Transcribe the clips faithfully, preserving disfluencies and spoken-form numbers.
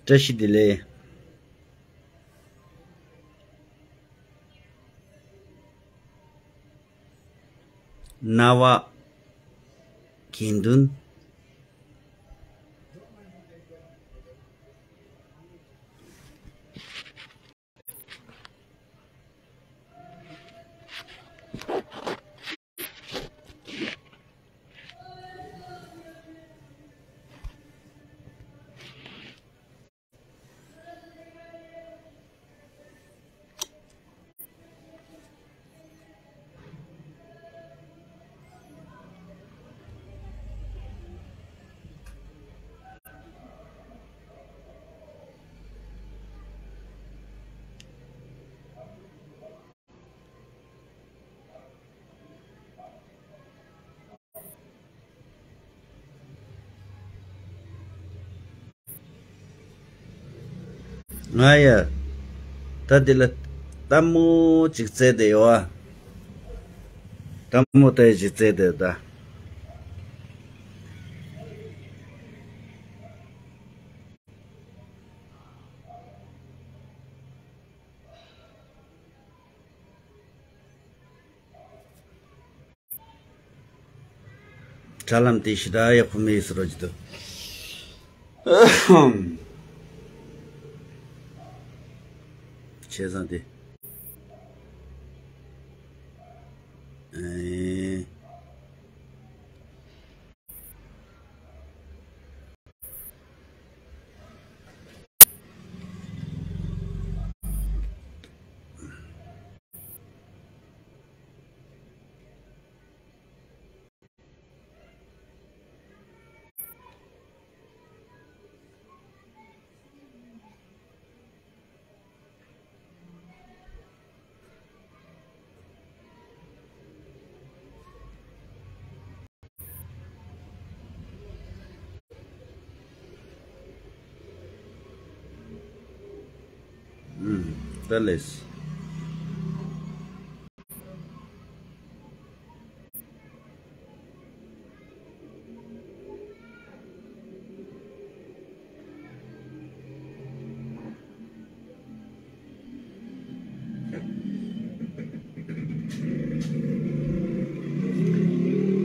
བཀྲ་ཤིས་བདེ་ལེགས། རྣ་བ། དགེ་འདུན། ང་ཡ། ད་འདི་ལ་ལྟད་མོ་ཅིག་བཙལ་བསྡད་ཡོད་ཨ། ལྟད་མོ་ལྟ་ཡ་ཅིག་བཙལ་བསྡད་ད། དྲ་ལམ་དེ་ཞེ་དྲག་ཡག་པོ་མེད་ཟེར་རོ་ཅི་འདུག་བྱས་ཙང་དེ། ཨེ། ཨུམ། ད་ལེས།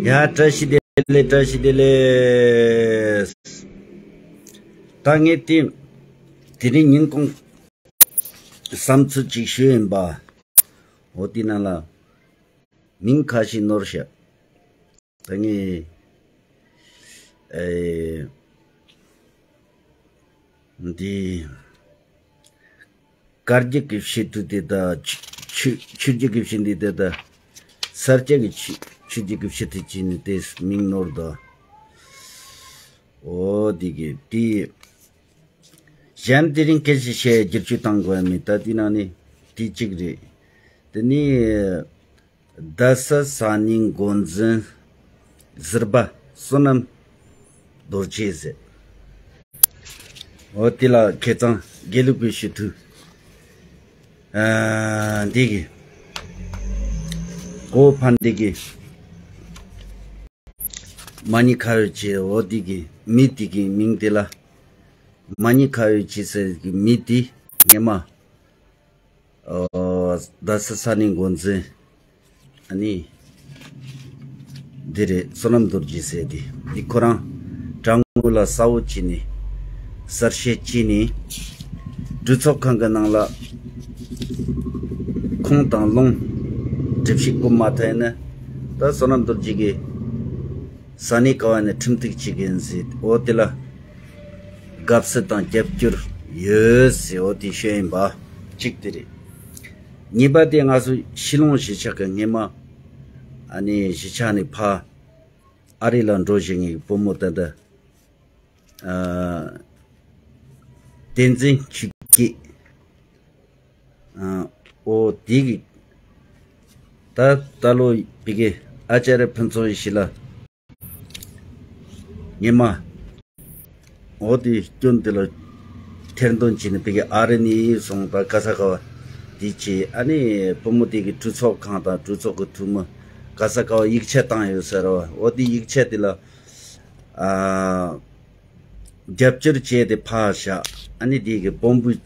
ཡ། བཀྲ་ཤིས་བདེ་ལེགས། བཀྲ་ཤིས་བདེ་ལེགས། ད་ངས་དེ་དེ་རིང་ཉིན་གུང་བསམ་ཚུལ་ཅིག་ཞུས་ཡིན་པ། འོ་དེ་ནང་ལ་མིང་ཁ་ཤས་ནོར་ཤག་ད་ངས་ཨེ། འདི། དཀར་རྒྱུད་ཀྱི་བཤད་ཐུབ་དེ་དང་ཆུ་ཆུ་ཆུ་རྒྱུད་ཀྱི་བཤད་འདི་དེ་དང་། ས་སྐྱ་གི་ཆུ་ཆུ་རྒྱུད་ཀྱི་བཤད་ཐུབ་ཅིག་ནི་དེ་མིང་ནོར་དང་། འོ་དེ་གི་དེ། གཞན་དེ་རིང་སྐད་ཆ་བཤད་བསྒྱུར་བཅོས་བཏང་དགོས་མེད་ད་དེ་ནང་ནས་དེ་གཅིག་རེད། དེ་ནས། རྡ་ས་ས་གནས་འགོ་འཛིན་ཟུར་པ་བསོད་ནམས་རྡོ་རྗེ་ཟེར། འོ་དེ་ལ་ཁེ་གཙང་དགེ་ལུགས་པའི་ཞུ་ཐུ། ཨ། འདི་གི་གོ་ཕན་འདི་གི་མ་ཉི་ཁ་ཡོད་ཅེས། འོ་འདི་གི་མི་འདི་གི་མིང་དེ་ལ་མ་ཉི་ཁ་ཡོད་ཅེས་ཟེར་གི་མི་འདི་ངེ་མ། ཨོ། རྡ་ས་ས་གནས་འགོ་འཛིན། ཨ་ནི། འདི་རེད། བསོད་ནམས་རྡོ་རྗེ་ཟེར་དེ། འདི་ཁོ་རང་དྲ་ངོས་ལ་གསལ་བོ་བྱས་ནས་གསལ་བཤད་བྱས་ནས་གྲོས་ཚོགས་ཁང་གི་ནང་ལ་ཁོང་དང་ལུང་སྒྲུབ་བྱེད་བསྐུར་མ་ཐུབ་ན། ད་བསོད་ནམས་རྡོ་རྗེ་གི་ས་གནས་ག་བ་ནས་ཁྲིམས་གཏུག་བྱེད་མཁན་ཟེར། འོ་དེ་ལ་དགའ་བསུ་དང་རྒྱབ་སྐྱོར་ཡོད་ཟེར། འོ་དེ་ཤོད་ཡིན་པ་གཅིག་དེ་རེད། གཉིས་པ་དེ་ང་ཚོ་ཤི་ལོང་གཞིས་ཆགས་ཀྱི་སྔས་མ། ཨ་ནི་གཞིས་ཆགས་ནས་ཕ་ཨ་རི་ལ་འགྲོ་བཞིན་ངའི་བུ་མོ་ད་ལྟ་ཨ། བསྟན་འཛིན་ཆོས་སྐྱིད། ཨ། འོ་དེ་གི་ད་ད་ལོ་བི་གེ་ཨ་ཅར་ཕུན་ཚོགས་ཡེ་ཤེས་ལ། ངེ་མ། འོ་དེ་སྐྱོན་དེ་ལ་ཐེར་འདོན་བྱས་ནས་བི་གེ་ཨ་རི་ནས་སོང་ད་ག་ས་ག་བ་དེ་བྱས། ཨ་ནི་བུ་མོ་དེ་གི་གྲོས་ཚོགས་ཁང་དང་གྲོས་ཚོགས་ཀྱི་འཐུས་མི་ག་ས་ག་བ་ཡིག་ཆ་བཏང་ཡོད་ཟེར་བ། འོ་དེ་ཡིག་ཆ་དེ་ལ་ཨ། རྒྱབ་སྐྱོར་བྱས་ཏེ་ཕར་བཞག་ཨ་ནི་དེ་གི་བོན་པོའི་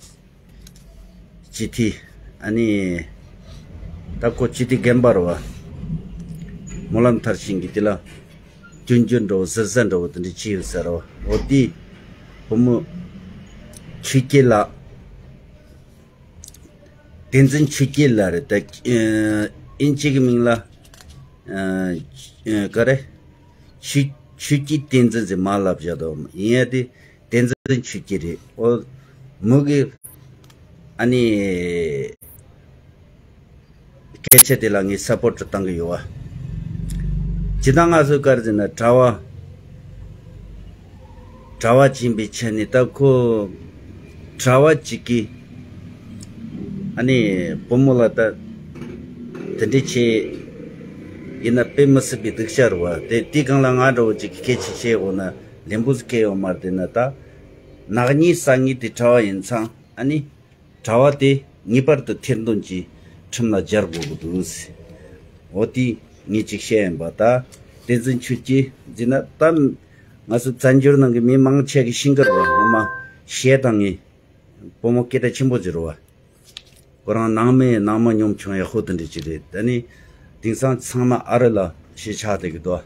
སྤྱི་འཐུས། ཨ་ནི་ད་ཁོ་སྤྱི་འཐུས་རྒན་པ་རེད་བ། སྨོན་ལམ་མཐར་ཕྱིན་གྱི་དེ་ལ་སྐྱོན་བརྗོད་འདྲ་བོ་ཟུར་ཟ་འདྲ་བོ་དེ་འདྲ་བྱས་ཡོད་ས་རེད་བ། འོ་དེ་བུ་མོ་ཆོས་སྐྱིད་ལགས། བསྟན་འཛིན་ཆོས་སྐྱིད་ལགས་རེད། ད་ཨིན་ཇི་གི་མིང་ལ་ཨ་ཨ་ག་རེ། ཆོས་ཆོས་སྐྱིད་བསྟན་འཛིན་ཟེར་མ་ལབ་བཞག་དོ། ཡིན་ཡ་དེ་བསྟན་འཛིན་ཆོས་སྐྱིད་རེད། ཨོ་མོ་གི་ཨ་ནི་སྐད་ཆ་དེ་ལ་ངས་སཔོར་ཊི་བཏང་གི་ཡོད་བ། ཇི་ལྟར་ང་ཚོས་ག་རེ་ཟེར་ན། གྲྭ་བ་གྲྭ་བ་ཡིན་པའི་ཆ་ནས་ད་ཁོ་གྲྭ་བ་གཅིག་གིས་ཨ་ནི་བུ་མོ་ལ་ད་དེ་འདྲ་བྱས་ཡིན་ན་དཔེ་མི་སྲིད་པའི་སྡུག་ཅག་རེད་བ། དེ་དེའི་སྒང་ལ་ང་འདྲ་བོ་གཅིག་གིས་སྐད་ཆ་བཤད་འོང་ན་ལན་པོ་ཟིག་སྐད་ཡོད་མ་རེད། དེ་ན་ད་ནག་ཉེས་བསགས་མཁན་དེ་གྲྭ་བ་ཡིན་ཙང་ཨ་ནི། གྲྭ་བ་དེ་ངེས་པར་དུ་ཐེར་འདོན་གྱིས་ཁྲིམས་ལ་སྦྱར་དགོས་ཀྱི་འདུག་འོ་དེ་ངས་ཅིག་བཤད་ཡིན་པ། ད་བསྟན་འཛིན་ཆོས་སྐྱིད་ཟེར་ན་ད་ང་ཚོ་བཙན་བྱོལ་ནང་གི་མི་མང་ཆེ་གི་ཤིང་དཀར་བ་ངོ་མ་བཤད་དང་ངས་བུ་མོ་སྐད་གྲགས་ཆེན་པོ་ཟེར་བ། ཁོ་རང་ནང་མི་ནང་མི་ཉམ་ཆུང་ཡག་པོ་དེ་འདྲ་ཅིག་རེད། ད་ནི་དེང་སང་ཚང་མ་ཨ་རི་ལ་གཞིས་ཆགས་བསྡད་ཀྱི་འདུག་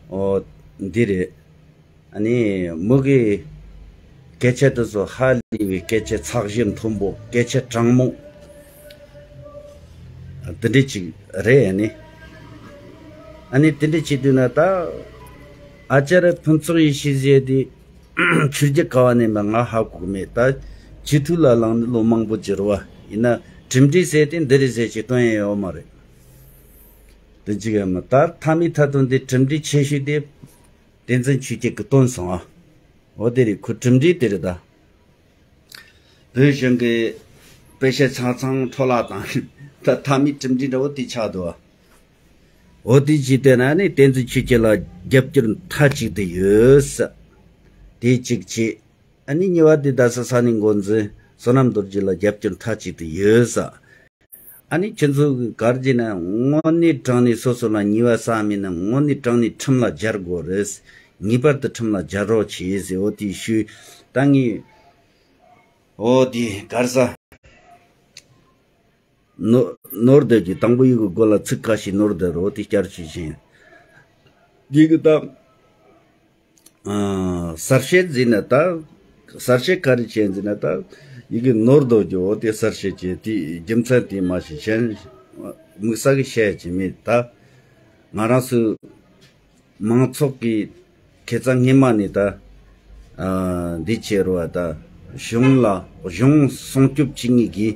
འོ་འདི་རེད། ཨ་ནི་མོ་གི་སྐད་ཆ་དེ་ཚོ་ཧ་ལས་པའི་སྐད་ཆ་ཚགས་ཞིབ་མཐོན་པོ། སྐད་ཆ་དྲང་མོ་དེ་འདྲ་ཅིག་རེད། ཨ་ནི་ཨ་ནི་དེ་འདྲ་བྱེད་དུས་ན་ད་ཨ་ཅར་ཕུན་ཚོགས་ཡེ་ཤེས་ཟེར་དེ་ཆོས་བརྒྱུད་ག་བ་ནས་མ་ང་ཧ་གོ་གི་མེད། ད་སྤྱི་འཐུས་ལ་ལངས་ནས་ལོ་མང་པོ་ཅིག་རེད་བ། ཡིན་ན་གྲུབ་འབྲས་ཟེར་དེ་འདི་རེད་ཟེར་ཅིག་སྟོན་ཡ་ཡོད་མ་རེད། དེ་གཅིག་ཡང་མིན། ད་མཐའ་མའི་མཐའ་དོན་དེ་གྲུབ་འབྲས་ཆེ་ཤོས་དེ་བསྟན་འཛིན་ཆོས་སྐྱིད་ཀྱིས་བཏོན་སོང་ཨ། འོ་དེ་རེད། ཁོ་གྲུབ་འབྲས་དེ་རེད་ད། བོད་གཞུང་གི་པེ་ཤ་ཆ་ཚང་འཕྲོ་བརླག་བཏང་། ད་མཐའ་མའི་གྲུབ་འབྲས་འདྲ་བོ་དེ་ཆགས་འདུག་ཨ། འོ་དེ་ཅིག་བལྟས་ན་ནི་བསྟན་འཛིན་ཆོས་སྐྱིད་ལ་རྒྱབ་སྐྱོར་མཐའ་གཅིག་ཏུ་ཡོད་ས། དེ་གཅིག་བྱས། ཨ་ནི་གཉིས་པ་དེ་རྡ་ས་ས་གནས་འགོ་འཛིན་བསོད་ནམས་རྡོ་རྗེ་ལ་རྒྱབ་སྐྱོར་མཐའ་གཅིག་ཏུ་ཡོད་ས། ཨ་ནི་ཁྱེད་ཚོ་གི་གར་གྱི་ན་དངོས་གནས་དྲང་གནས་སོ་སོ་ལ་ཉེས་པ་བསགས་མིན་ན་དངོས་གནས་དྲང་གནས་ཁྲིམས་ལ་སྦྱར་དགོས་རེད། ངེས་པར་དུ་ཁྲིམས་ལ་སྦྱར་རོགས་བྱེད་ཟེར། འོ་དེ་ཞུས། ད་ངས་འོ་དེ་གར་ས་ནོར་ནོར་བསྡད་ཀྱི་དང་པོ་ཡི་གི་མགོ་ལ་ཚིག་ཁ་ཤས་ནོར་བསྡད་རོགས་དེ་བསྐྱར་ཞུས་ཤིང་། འདི་གི་ད། ཨ། གསར་བཤད་ཟེར་ན་ད། གསར་བཤད་ག་རེ་བྱས་ཟེར་ན་ད། ཡི་གེ་ནོར་དོ་རྒྱུ་འོ་དེ་གསར་བཤད་བྱས་དེ་རྒྱུ་མཚན་དེ་མ་ཤེས་གཞན་དམིགས་བསལ་གྱི་བཤད་ཀྱི་མེད། ད་ང་རང་ཚོའི་མང་ཚོགས་ཀྱི་ཁེ་ཙང་སྔས་མ་ནས་ད། ཨ། འདི་བྱས་རུ་བ་ད་གཞུང་ལ་གཞུང་སྲུང་སྐྱོབ་བྱེད་མཁན་གྱི།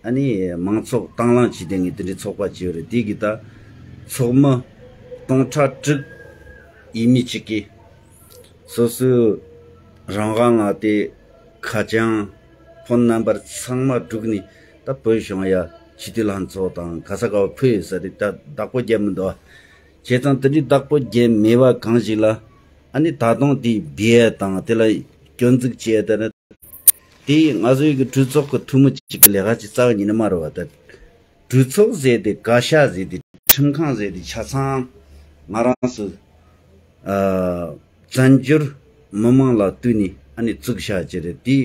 ཨ་ནི་མང་ཚོགས་དང་བླངས་ཀྱིས་དེ་ངས་དེ་འདྲའི་ཚོགས་པ་བྱས་ཡོད་རེད། དེ་གི་ད་ཚོགས་མི་སྟོང་ཕྲག་དྲུག་ཡས་མས་ཅིག་གིས་སོ་སོའི་རང་དབང་ལ་དེ་ཁ་བྱང་ཕོན་ནམ་བར་ཚང་མ་བསྒྲིགས་ནས་ད་བོད་གཞུང་ཡ་སྤྱི་འཐུས་ལྷན་ཚོགས་དང་ག་ས་ག་བ་ཕུལ་ཡོད་ས་རེད། ད་བདག་པོ་བརྒྱབ་མི་འདུག་བྱས་ཙང་དེ་འདྲའི་བདག་པོ་བརྒྱབ་མེད་པ་གང་ཞིག་ལ་ཨ་ནི་ད་དུང་དེ་སྦས་དང་དེ་ལ་སྐྱོན་འཛུགས་བྱས་ད་ནི། དེ་ང་ཚོའི་གི་གྲོས་ཚོགས་ཀྱི་འཐུས་མི་གཅིག་གི་ལས་ཀ་ཅིག་རྩ་བ་ཉིད་ནས་མ་རེད་བ། ད་གྲོས་ཚོགས་ཟེར་དེ་བཀའ་ཤག་ཟེར་དེ་ཁྲིམས་ཁང་ཟེར་དེ་ཆ་ཚང་ང་རང་ཚོ་ཨ་བཙན་བྱོལ་མི་མང་ལ་བསྟུན་ནས་ཨ་ནི་བཙུགས་བཞག་ཅིག་རེད། དེ་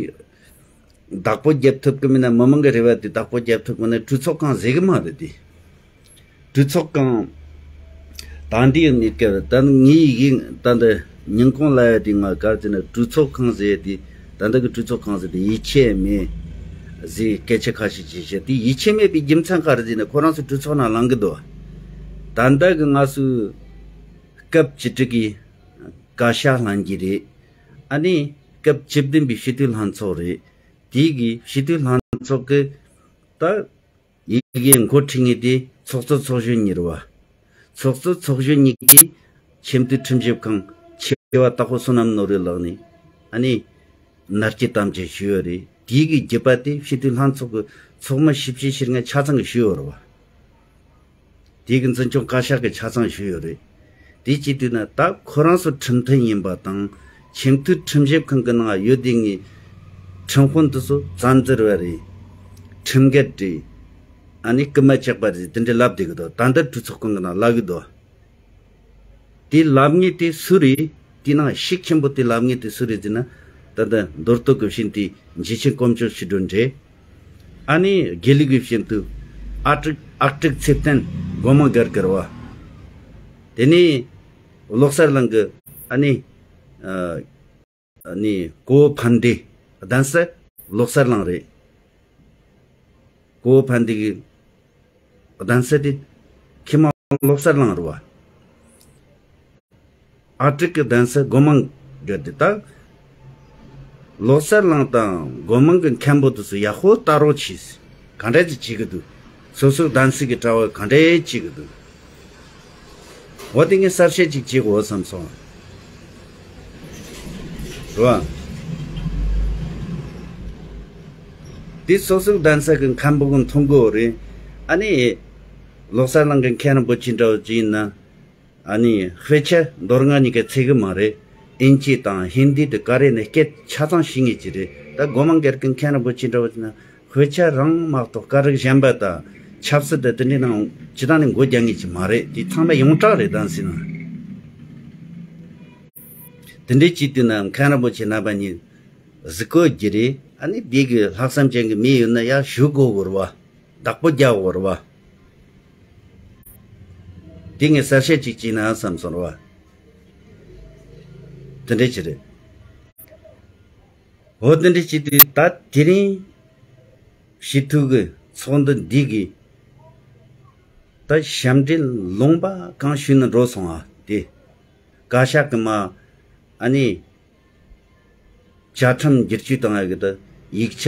བདག་པོ་རྒྱབ་ཐུབ་ཀྱི་མིན་ན། མི་མང་གི་རེ་བ་དེ་བདག་པོ་རྒྱབ་ཐུབ་ཀྱི་མིན་ན་གྲོས་ཚོགས་ཁང་ཟེར་གི་མ་རེད་དེ། གྲོས་ཚོགས་ཁང་། ད་འདིའི་གནས་སྐབས་ད་ངའི་ཡིག་ད་འདི་ཉིན་གུང་ལ་ཡ་དེ་ང་གར་དེ་ན་གྲོས་ཚོགས་ཁང་ཟེར་དེ། ད་འདི་གི་གྲོས་ཚོགས་ཁང་ཟེར་དེ་ཡིད་ཆེས་མེད་ཟེར་སྐད་ཆ་ཁ་ཤས་ཅིག་བཤད། དེ་ཡིད་ཆེས་མེད་པའི་རྒྱུ་མཚན་ག་རེ་ཟེར་ན་ཁོ་རང་ཚོ་གྲོས་ཚོགས་ནང་ལངས་གི་འདུག་ད་འདི་གི་ང་ཚོའི་སྐབས་བཅུ་དྲུག་གི་བཀའ་ཤག་ལྷན་རྒྱས་རེད། ཨ་ནི་སྐབས་བཅུ་བདུན་པའི་སྤྱི་འཐུས་ལྷན་ཚོགས་རེད། དེ་གི་སྤྱི་འཐུས་ལྷན་ཚོགས་ཀྱི་ད། ཡི་གེ་འགོ་ཁྲིད་མཁན་དེ་ཚོགས་གཙོ་ཚོགས་གཞོན་གཉིས་རེད་བ། ཚོགས་གཙོ་ཚོགས་གཞོན་གཉིས་ཀྱིས་ཆེས་མཐོའི་ཁྲིམས་ཞིབ་ཁང་ཆེ་བ་དྭགས་པོ་བསོད་ནམས་ནོར་བུའི་ལག་ནས་ཨ་ནི་མནའ་སྐྱེལ་དམ་བཅའ་ཞུས་ཡོད་རེད། དེའི་གི་བརྒྱུད་པ་དེ་སྤྱི་འཐུས་ལྷན་ཚོགས་ཀྱི་ཚོགས་མི་བཞི་བཅུ་ཞེ་ལྔ་ཆ་ཚང་གིས་ཞུས་ཡོད་རེད་བ། དེའི་གི་འཛིན་སྐྱོང་བཀའ་ཤག་གིས་ཆ་ཚང་ཞུས་ཡོད་རེད། དེ་བྱེད་དུས་ན་ད་ཁོ་རང་ཚོ་ཁྲིམས་མཐུན་ཡིན་པ་དང་ཆེས་མཐོའི་ཁྲིམས་ཞིབ་ཁང་གི་ནང་ཡོད་དེ་ངའི་ཁྲིམས་དཔོན་དེ་ཚོ་བཙན་འཛུལ་བ་རེད། ཁྲིམས་འགལ་རེད། ཨ་ནི་རྐུན་མ་ཆག་པ་རེད། དེ་འདྲ་ལབ་བསྡད་གི་འདུག་ད་ལྟ་གྲོས་ཚོགས་ཁང་གི་ནང་ལབ་གི་འདུག་དེ་ལབ་མཁན་དེ་སུ་རེད། དེ་ནང་ཤུགས་ཆེན་པོ་དེ་ལབ་མཁན་དེ་སུ་རེད་ཟེར་ན། ད་ ད་ལྟ་མདོ་སྟོད་ཀྱི་བྱིན་མཐུ་འཇིགས་ཆེན་དཀོན་མཆོག་ཆོས་སྒྲོན་རེད། ཨ་ནི་དགེ་ལུགས་ཀྱི་བྱིན་མཐུ་ཨ་ཀྲིག་ཨ་ཀྲིག་ཚེ་བརྟན་སྒོ་མང་སྒར་གྱི་རེད་བ། དེ་ནས་བློ་གསལ་གླིང་གི་ཨ་ནི་ཨ་ནི་གོ་བོ་ཕན་བདེ་གདན་ས་བློ་གསལ་གླིང་རེད། གོ་བོ་ཕན་བདེ་གི་གདན་ས་དེ་ཁྱི་མ་བློ་གསལ་གླིང་རེད་བ། ཨ་ཀྲིག་གི་གདན་ས་སྒོ་མང་སྒར་དེ་ད། བློ་གསལ་གླིང་དང་སྒོ་མང་གི་མཁན་པོ་དེ་ཚོ་ཡག་པོ་ལྟ་རོགས་བྱོས། ག་འདྲ་ཅིག་བྱེད་ཀྱི་འདུག་སོ་སོའི་གདན་སའི་གྲྭ་བ་ག་འདྲ་བྱེད་ཀྱི་འདུག་འོ་དེ་ངས་གསལ་བཤད་ཅིག་བྱེད་དགོས་བསམ་སོང་། རེད་བ། དེ་སོ་སོའི་གདན་ས་གི་མཁན་པོ་གི་མཐོང་གི་ཡོད་རེད། ཨ་ནི། བློ་གསལ་གླིང་གི་མཁན་རིན་པོ་ཆེ་འདྲ་བོ་ཅིག་ཡིན་ན། ཨ་ནི་དཔེ་ཆ་མདོ་སྔགས་གཉིས་ཀ་ཚད་གི་མ་རེད། ཨིན་ཇི་དང་ཧིན་དི་དེ་ག་རེ་ནས་སྐད་ཆ་ཚང་ཤེས་ངེས་ཀྱི་རེད། ད་སྒོ་མང་སྒར་གི་མཁན་རིན་པོ་ཆེ་འདྲ་བོ་ཅིག་ན་དཔེ་ཆ་རང་མ་གཏོགས་སྐད་རིགས་གཞན་པ་དང་ཆབ་སྲིད་དང་དེ་འདྲའི་ནང་ཇི་ལྟར་ནས་མགོ་རྒྱག་ངེས་ཀྱི་མ་རེད། དེ་ཚང་མ་ཡོངས་གྲགས་རེད། གདན་སའི་ནང་དེ་འདྲའི་བྱེད་དུས་ན་མཁན་རིན་པོ་ཆེ་རྣམ་པ་གཉིས་གཟིགས་དགོས་ཀྱི་རེད། ཨ་ནི་དེ་གི་ལྷག་བསམ་ཅན་གྱི་མི་ཡོད་ན་ཡར་ཞུ་དགོས་གི་རེད་བ། བདག་པོ་རྒྱག་དགོས་རེད་བ། དེ་ངས་གསལ་བཤད་ཅིག་བྱས་ན་བསམ་སོང་རེད་བ། དེ་འདྲ་ཅིག་རེད། འོ་དེ་འདྲ་ཅིག་དུས་ད་དེ་རིང་ཞི་ཐུ་གི་ཚོགས་འདུ་འདི་གི་ད་ཞབས་འདྲེན་ལུང་པ་གང་ཞུས་ན་འགྲོ་སོང་ཨ། དེ་བཀའ་ཤག་གི་མ་ཨ་ནི། བཅའ་ཁྲིམས་བསྒྱུར་བཅོས་བཏང་ཡག་གི་དུ་ཡིག་ཆ་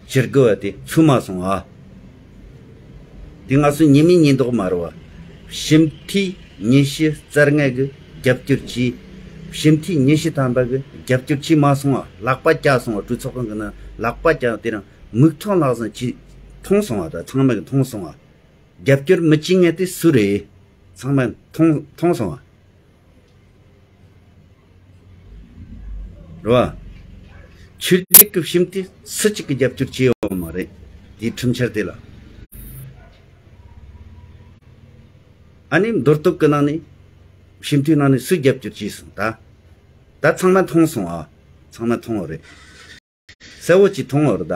བཅུ་དགུ་བ་དེ་ཚུད་མ་སོང་ཨ། དེ་ང་ཚོ་ཉི་མའི་ཉིན་ཐོག་མ་རེད་བ། ཕྱི་མཐུས་ཉི་ཤུ་རྩ་ལྔ་གི་རྒྱབ་སྐྱོར་གྱིས། ཕྱི་མཐུས་ཉི་ཤུ་ཐམ་པ་གི་རྒྱབ་སྐྱོར་གྱིས་མ་སོང་ཨ། ལག་པ་བཀྱག་སོང་ཨ། གྲོས་ཚོགས་ཁང་གི་ནང་ལག་པ་བཀྱག་དེ་རིང་མིག་མཐོང་ལག་ཟུང་གིས་མཐོང་སོང་ཨ། ད་ཚང་མ་གིས་མཐོང་སོང་ཨ། རྒྱབ་སྐྱོར་མི་བྱེད་མཁན་དེ་སུ་རེད། ཚང་མ་མཐོང་མཐོང་སོང་ཨ། རེད་བ། ཆོས་ལུགས་ཀྱི་ཕྱི་མཐུས་སུ་གཅིག་གིས་རྒྱབ་སྐྱོར་བྱས་ཡོད་མ་རེད། དེའི་ཁྲིམས་འཆར་དེ་ལ། ཨ་ནི་མདོ་སྟོད་ཀྱི་ནང་ནས་ཕྱི་མཐུས་ནང་ནས་སུས་རྒྱབ་སྐྱོར་བྱས་སོང་ད། ད་ཚང་མ་མཐོང་སོང་ཨ། ཚང་མ་མཐོང་བ་རེད། གསལ་བོ་ཅིག་མཐོང་བ་རེད་ད།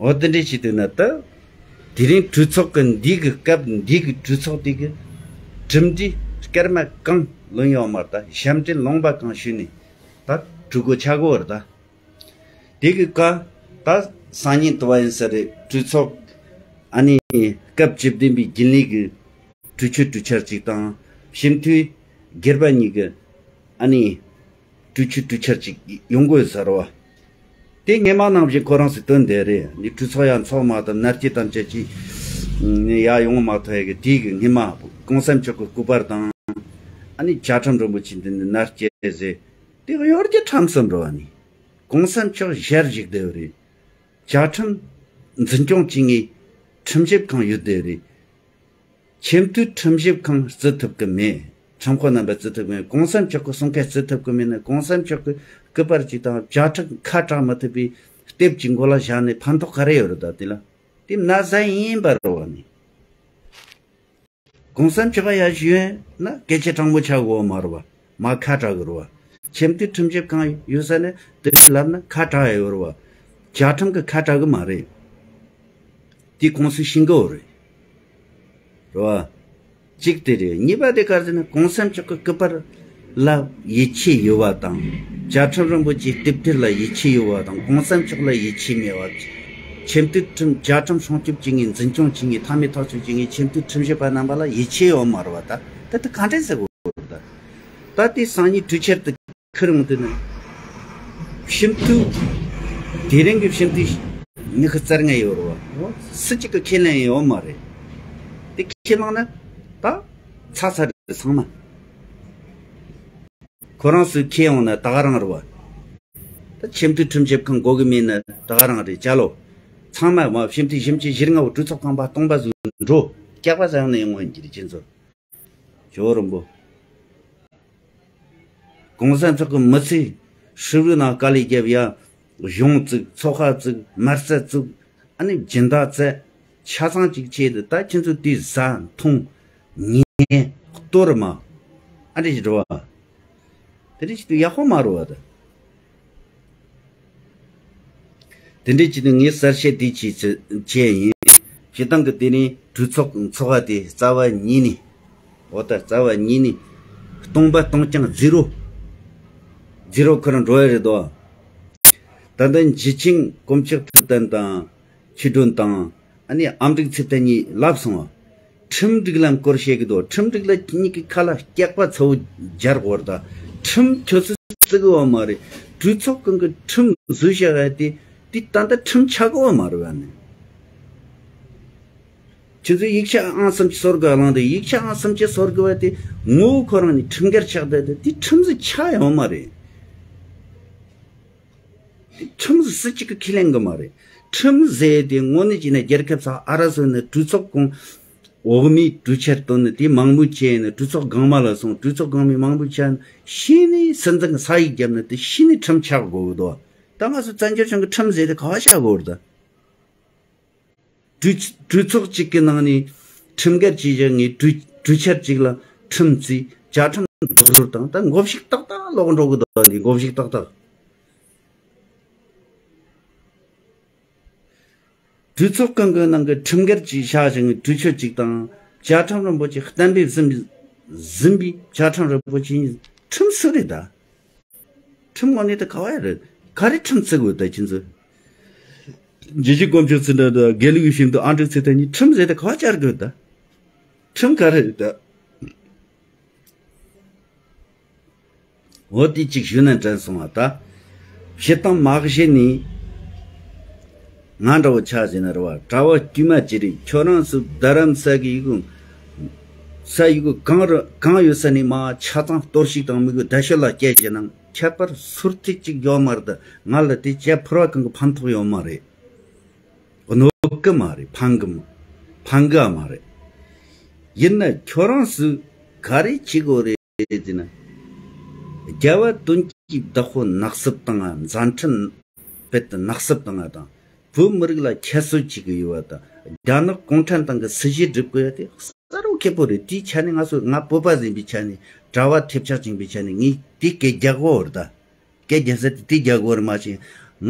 འོ་དེ་འདྲས་བྱས་དུས་ན་ད། དེ་རིང་གྲོས་ཚོགས་ཀྱི་འདི་གི་སྐབས་འདི་གི་གྲོས་ཚོགས་དེ་གི་གྲུབ་འབྲས་སྐར་མ་གང་ལོན་ཡོད་མ་རེད་ད། ཞབས་འདྲེན་ལུང་པ་གང་ཞུས་ནས་ད་གྲོས་འགོ་ཆགས་གོ་རེད་ད། དེ་གི་ཀ་ད་སང་ཉིན་དུ་བ་ཡིན་ས་རེད། གྲོས་ཚོགས་ཨ་ནི་སྐབས་བཅུ་བདུན་པའི་རྒྱུན་ལས་ཀྱི་གྲོས་ཆོད་གྲོས་འཆར་ཅིག་དང་ཕྱི་མཐུས་སྒེར་པ་གཉིས་ཀྱི་ཨ་ནི། གྲོས་ཆོད་གྲོས་འཆར་ཅིག་ཡོང་དགོས་ཟེར་བ། དེ་སྔོན་མ་ནང་བཞིན་ཁོ་རང་ཚོས་བཏོན་བསྡད་རེད། ནི་གྲོས་ཚོགས་ཡང་འཚོགས་མ་ཐུབ། མནའ་སྐྱེལ་དམ་བཅའ་ཅིག་ནི་ཡར་ཡོང་མ་ཐུབ་ཡ་གི་དེ་གི་སྔོན་མ་གོང་ས་མཆོག་གི་སྐུ་པར་དང་། ཨ་ནི་བཅའ་ཁྲིམས་རིན་པོ་ཆེ་འདི་ནི་མནའ་སྐྱེལ་ཟེར། དེ་གཡོ་སྒྱུ་ཁྲམ་གསུམ་རེད་བ། ནི་གོང་ས་མཆོག་ཞལ་བཞུགས་བསྡད་ཡོད་རེད། བཅའ་ཁྲིམས་འཛིན་སྐྱོང་བྱེད་མཁན་ཁྲིམས་ཞིབ་ཁང་ཡོད་བསྡད་ཡོད་རེད། ཆེས་མཐོའི་ཁྲིམས་ཞིབ་ཁང་བརྩི་ཐུབ་ཀྱི་མེད། ཁྲིམས་དཔོན་རྣམ་པ་བརྩི་ཐུབ་ཀྱི་མེད། གོང་ས་མཆོག་གི་གསུང་སྐད་བརྩི་ཐུབ་ཀྱི་མེད་ན། གོང་ས་མཆོག་གི་སྐུ་པར་ཅིག་དང་བཅའ་ཁྲིམས་ཁ་གྲག་མི་ཐུབ་པའི་དེབ་ཅིག་མགོ་ལ་བཞག་ནས་ཕན་ཐོགས་ག་རེ་ཡོད་རེད། ད་དེ་ལ་དེ་མནའ་ཟན་ཡིན་པ་རེད་བ། ནི་གོང་ས་མཆོག་ག་ཡར་ཞུ་ཡོད་ན་སྐད་ཆ་དྲང་པོ་ཆགས་དགོས་མ་རེད་བ། མ་ཁ་གྲག་གི་རེད་བ། ཆེས་མཐོའི་ཁྲིམས་ཞིབ་ཁང་ཡོད་ས་ནས་དེ་ལབ་ན་ཁ་གྲག་ཡ་ཡོད་རེད་བ། བཅའ་ཁྲིམས་ཀྱི་ཁ་གྲག་གི་མ་རེད། དེ་གོང་སུ་ཤིང་གོ་རེད། རེད་བ། གཅིག་དེ་རེད། གཉིས་པ་དེ་ག་རེ་ཟེར་ན་གོང་ས་མཆོག་གི་སྐུ་པར་ལ་ཡིད་ཆེས་ཡོད་པ་དང་། བཅའ་ཁྲིམས་རིན་པོ་ཆེའི་དེབ་ཐེར་ལ་ཡིད་ཆེས་ཡོད་པ་དང་། གོང་ས་མཆོག་ལ་ཡིད་ཆེས་མེད་པ། ཆེས་མཐོའི་ཁྲིམས་བཅའ་ཁྲིམས་སྲུང་སྐྱོབ་བྱེད་མཁན་འཛིན་སྐྱོང་བྱེད་མཁན་མཐའ་མའི་ཐག་གཅོད་བྱེད་མཁན་ཆེས་མཐོའི་ཁྲིམས་ཞིབ་པ་རྣམ་པ་ལ་ཡིད་ཆེས་ཡོད་མ་རེད་བ། ད་ད་དེ་ག་འདྲས་ཟེར་དགོས་རེད། ད་ད་དེ་སང་ཉིན་གྲོས་འཆར་དེ་ཁུར་འོང་དུས་ནི། ཕྱི་མཐུས། དེ་རིང་གི་ཕྱི་མཐུས་ཉི་ཤུ་རྩ་ལྔ་ཡོད་རེད་བ། སུ་གཅིག་གིས་ཁས་ལེན་ཡོད་མ་རེད། དེ་ཁས་བླངས་ན་ད་ཚར་ཚར་རེད་ཚང་མ། ཁོ་རང་ཚོས་ཁས་ཡོང་ན་ད་ག་རང་རེད་བ། ད་ཆེས་མཐོའི་ཁྲིམས་ཞིབ་ཁང་དགོས་གི་མེད་ན་ད་ག་རང་རེད། ཅ་ལོ། ཚང་མ་མ་ཕྱི་མཐུས་ཞིབ་མཆན་བཞི་ལྔ་བོ་གྲོས་ཚོགས་ཁང་པ་སྟོང་པ་བཟོས་འགྲོ། སྐྱག་པ་ཟ་ཡང་ན་ཡོང་བ་ཡིན་གྱི་རེད་ཁྱེད་ཚོ། ཇོ་བོ་རིན་པོ། གོང་ས་མཆོག་གི་མི་ཚེ་ཧྲིལ་བོའི་ནང་དཀའ་ལས་བརྒྱབ་ཡ། གཞུང་བཙུགས། ཚོགས་ཁང་བཙུགས། མ་རྩ་བཙུགས། ཨ་ནི་སྦྱིན་བདག་བཙལ། ཆ་ཚང་ཅིག་བྱས་ཏེ་ད་ཁྱེད་ཚོ་དེ་ཟ་འཐུང་ཉལ་ལྟོ་ར་མ། ཨ་འདྲ་ཞིག་འགྲོ་བ། དེ་འདྲ་བྱེད་དུས་ཡག་པོ་མ་རེད་བ་ད། དེ་འདྲ་བྱེད་དུས་ངས་གསལ་བཤད་དེ་བྱས་བྱས་ཡིན། སྤྱིར་བཏང་གི་དེ་ནས་གྲོས་ཚོགས་ཚོགས་པ་དེ་རྩ་བ་ཉིད་ནས། འོ་ད་རྩ་བ་ཉིད་ནས་སྟོང་པ་སྟོང་རྐྱང་ཛི་རོ། ཛི་རོ་ཁོ་རང་འགྲོ་ཡ་རེད་དོ། ད་ལྟ་འཇུ་ཆེན་དཀོན་མཆོག་ཚེ་བརྟན་དང་། ཆོས་སྒྲོན་དང་། ཨ་ནི་ཨ་མྲུག་ཚེ་བརྟན་གཉིས་ལབ་སོང་བ། ཁྲིམས་སྒྲིག་ལམ་སྐོར་བཤད་གི་འདུག་ཁྲིམས་སྒྲིག་ལམ་གཉིས་ཀྱི་ཁ་ལ་སྐྱག་པ་ཚ་བོ་སྦྱར་དགོས་རེད་ད། ཁྲིམས་ཁྱོད་ཚོས་བརྩི་གི་བ་མ་རེད། གྲོས་ཚོགས་གང་གི་ཁྲིམས་བཟོས་བཞག་ཡ་དེ། དེ་ད་ལྟ་ཁྲིམས་ཆགས་གི་བ་མ་རེད་བ་ནི། ཁྱོད་ཚོས་ཡིག་ཆ་ཨང་སུམ་ཅུ་སོ་དགུ་བླངས་ཏེ། ཡིག་ཆ་ཨང་སུམ་ཅུ་སོ་དགུ་བ་དེ་ངོ་བོ་ཁོ་རང་ནི་ཁྲིམས་འགལ་ཆགས་བསྡད་དེ། དེ་ཁྲིམས་སུ་ཆགས་ཡོད་མ་རེད། དེ་ཁྲིམས་སུ་སུ་གཅིག་གི་ཁས་ལེན་གི་མ་རེད། ཁྲིམས་ཟེར་དེ་དངོས་གནས་བྱས་ན་རྒྱལ་ཁབ་སོ་ཨ་ར་སོ་ནི་གྲོས་ཚོགས་གོང་འོག་མའི་གྲོས་འཆར་བཏོན་ནས། དེ་མང་མོས་བྱས་ནས་གྲོས་ཚོགས་སྒང་མ་ལ་སོང་། གྲོས་ཚོགས་སྒང་མའི་མང་མོས་བྱས་ནས་ཤེས་ནས་སྲིད་འཛིན་གྱི་ས་ཡིག་བརྒྱབ་ནས། དེ་ཤེས་ནས་ཁྲིམས་ཆགས་དགོས་གི་འདུག་ད་ང་ཚོ་བཙན་བྱོལ་གཞུང་གི་ཁྲིམས་ཟེར་དེ་ག་བ་བཞག་དགོས་རེད་ད། གྲོས་གྲོས་ཚོགས་གཅིག་གི་ནང་ནས་ཁྲིམས་འགལ་བྱས་བཞག་ངས་གྲོས་གྲོས་འཆར་གཅིག་ལ་ཁྲིམས་བརྩིས། བཅའ་ཁྲིམས་རྡོག་རོལ་བཏང་། ད་མགོ་བཤིག་ཏག་ཏག་ལོག་འགྲོ་གི་འདུག་འདི་མགོ་བཤིག་ཏག་ཏག་གྲོས་ཚོགས་གང་གི་ནང་གི་ཁྲིམས་འགལ་གྱིས་བཞག་བཞག་ངས་གྲོས་ཆོད་གཅིག་དང་། བཅའ་ཁྲིམས་རིན་པོ་ཆེ་གཏན་འབེབས་ཟིན་པའི་ཟིན་པའི་བཅའ་ཁྲིམས་རིན་པོ་ཆེ་གཉིས་ཁྲིམས་སུ་རེད་ད། ཁྲིམས་ངོ་ནས་ད་ག་བ་ཡ་རེད། ག་རེ་ཁྲིམས་བརྩི་དགོས་ད་ཁྱེད་ཚོས། འཇུ་ཆེན་དཀོན་མཆོག་ཚེ་བརྟན་དང་དགེ་ལུགས་ཀྱི་ཤིང་ཏོག་ཨ་མྲུག་ཚེ་བརྟན་གཉིས་ཁྲིམས་ཟེར་ད་ག་བ་བཅར་དགོས་ད། ཁྲིམས་ག་རེ་རེད་ད། འོ་དེ་གཅིག་ཞུས་ན་དྲན་སོང་བ་ད། སྤྱིར་བཏང་མ་གཞི་ནས་ང་འདྲ་བོ་ཆ་བཞག་ན་རེད་བ། གྲྭ་བ་དཀྱུས་མ་ཅིག་རེད། ཁྱོད་རང་ཚོ་རྡ་རམ་ས་གི་ཡི་གུ་ས་ཡི་གུ་གང་རུ་གང་ཡོད་ས་ནས་མ་ཆ་ཚང་གཏོར་བཤིག་དང་མི་གུ་རྡ་ཤོད་ལ་སྐྱེལ་བྱས་ན་ཁྱད་པར་སུར་ཐིག་ཅིག་ཡོད་མ་རེད་ད། ང་ལ་དེ་བྱས་ཕུར་བ་གང་གི་ཕན་ཐོགས་ཡོད་མ་རེད། གནོད་གི་མ་རེད། ཕན་གི་མ་ཕན་གི་མ་རེད། ཡིན་ན་ཁྱོད་རང་ཚོས་ག་རེ་བྱེད་དགོས་རེད་ཟེར་ན། རྒྱལ་བ་དོན་གྱི་བདག་པོ་ནག་སུབ་བཏང་ང་། མཛད་འཕྲིན་དཔེ་དེ་ནག་སུབ་བཏང་ང་དང་། བོད་མི་རིགས་ལ་ཁྱད་གསོད་བྱེད་ཀྱི་ཡོད་པ་དང་། རྒྱ་ནག་གུང་ཁྲན་ཏང་གི་སྲིད་ཇུས་སྒྲུབ་དགོས་ཡ་དེ་གསལ་པོ་ཁེ་པོ་རེད། དེའི་ཆ་ནས་ང་ཚོ་ང་བོད་པ་ཡིན་པའི་ཆ་ནས། གྲྭ་བ་ཐེབས་ཆག་ཅན་པའི་ཆ་ནས་ངས་དེ་སྐད་རྒྱག་གོ་རེད་ད། སྐད་རྒྱག་ས་དེ་དེ་རྒྱག་དགོས་རེད། མ་གཞི་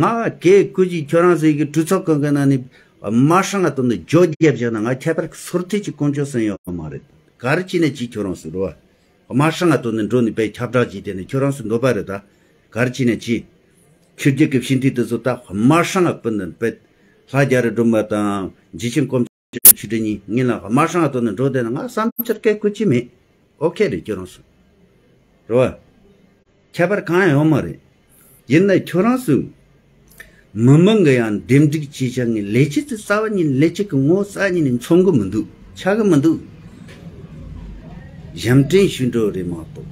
ང་སྐད་བཀོད་ཀྱི་ཁྱོད་རང་ཚོའི་གི་གྲོས་ཚོགས་གང་གི་ནང་ནས་དམར་ཧྲང་ང་བཏོན་ནས་བརྗོད་རྒྱབ་བཞག་ན་ང་ཁྱད་པར་སོར་ཐིག་ཅིག་དཀོན་མཆོག་ཟིན་ཡོད་མ་རེད། ག་རེ་བྱས་ནས་ཅི་ཁྱོད་རང་ཚོ་རེད་བ། དམར་ཧྲང་ང་བཏོན་ནས་འགྲོ་ནས་དཔེ་ཁྱབ་བསྒྲགས་བྱས་དེ་ནས་ཁྱོད་རང་ཚོ་འདོད་པ་རེད་ད། ག་རེ་བྱས་ནས་ཅི། ཆོས་བརྒྱུད་ཀྱི་སྤྱི་འཐུས་དེ་ཚོ་ད་དམར་ཧྲང་ང་བཏོན་ནས་དཔེ་ལྷ་རྒྱ་རི་སྒྲོལ་མ་དང་འཇུ་ཆེན་དཀོན་ཆོས་སྒྲོན་གཉིས་ངེད་ལ་དམར་ཧྲང་ང་བཏོན་ནས་འགྲོ་བསྡད་ན་ང་བསམ་འཆར་སྐད་བཀོད་ཀྱི་མེད། ཨོ་ཁེ་རེད་ཁྱོད་རང་ཚོ། རེད་བ། ཁྱད་པར་གང་ཡང་ཡོད་མ་རེད། ཡིན་ན་ཁྱོད་རང་ཚོས་མི་མང་གི་ཡང་འདེམས་སྒྲུག་བྱས་བྱ་ངའི་ལས་བྱེད་དེ་རྩ་བ་ཉིད་ལས་བྱེད་ཀྱི་ངོ་བོ་རྩ་བ་ཉིད་ནས་མཚོན་གི་མི་འདུག་ཆགས་གི་མི་འདུག་ཞབས་འདྲེན་ཞུ་འགྲོ་རེད་མ་གཏོགས།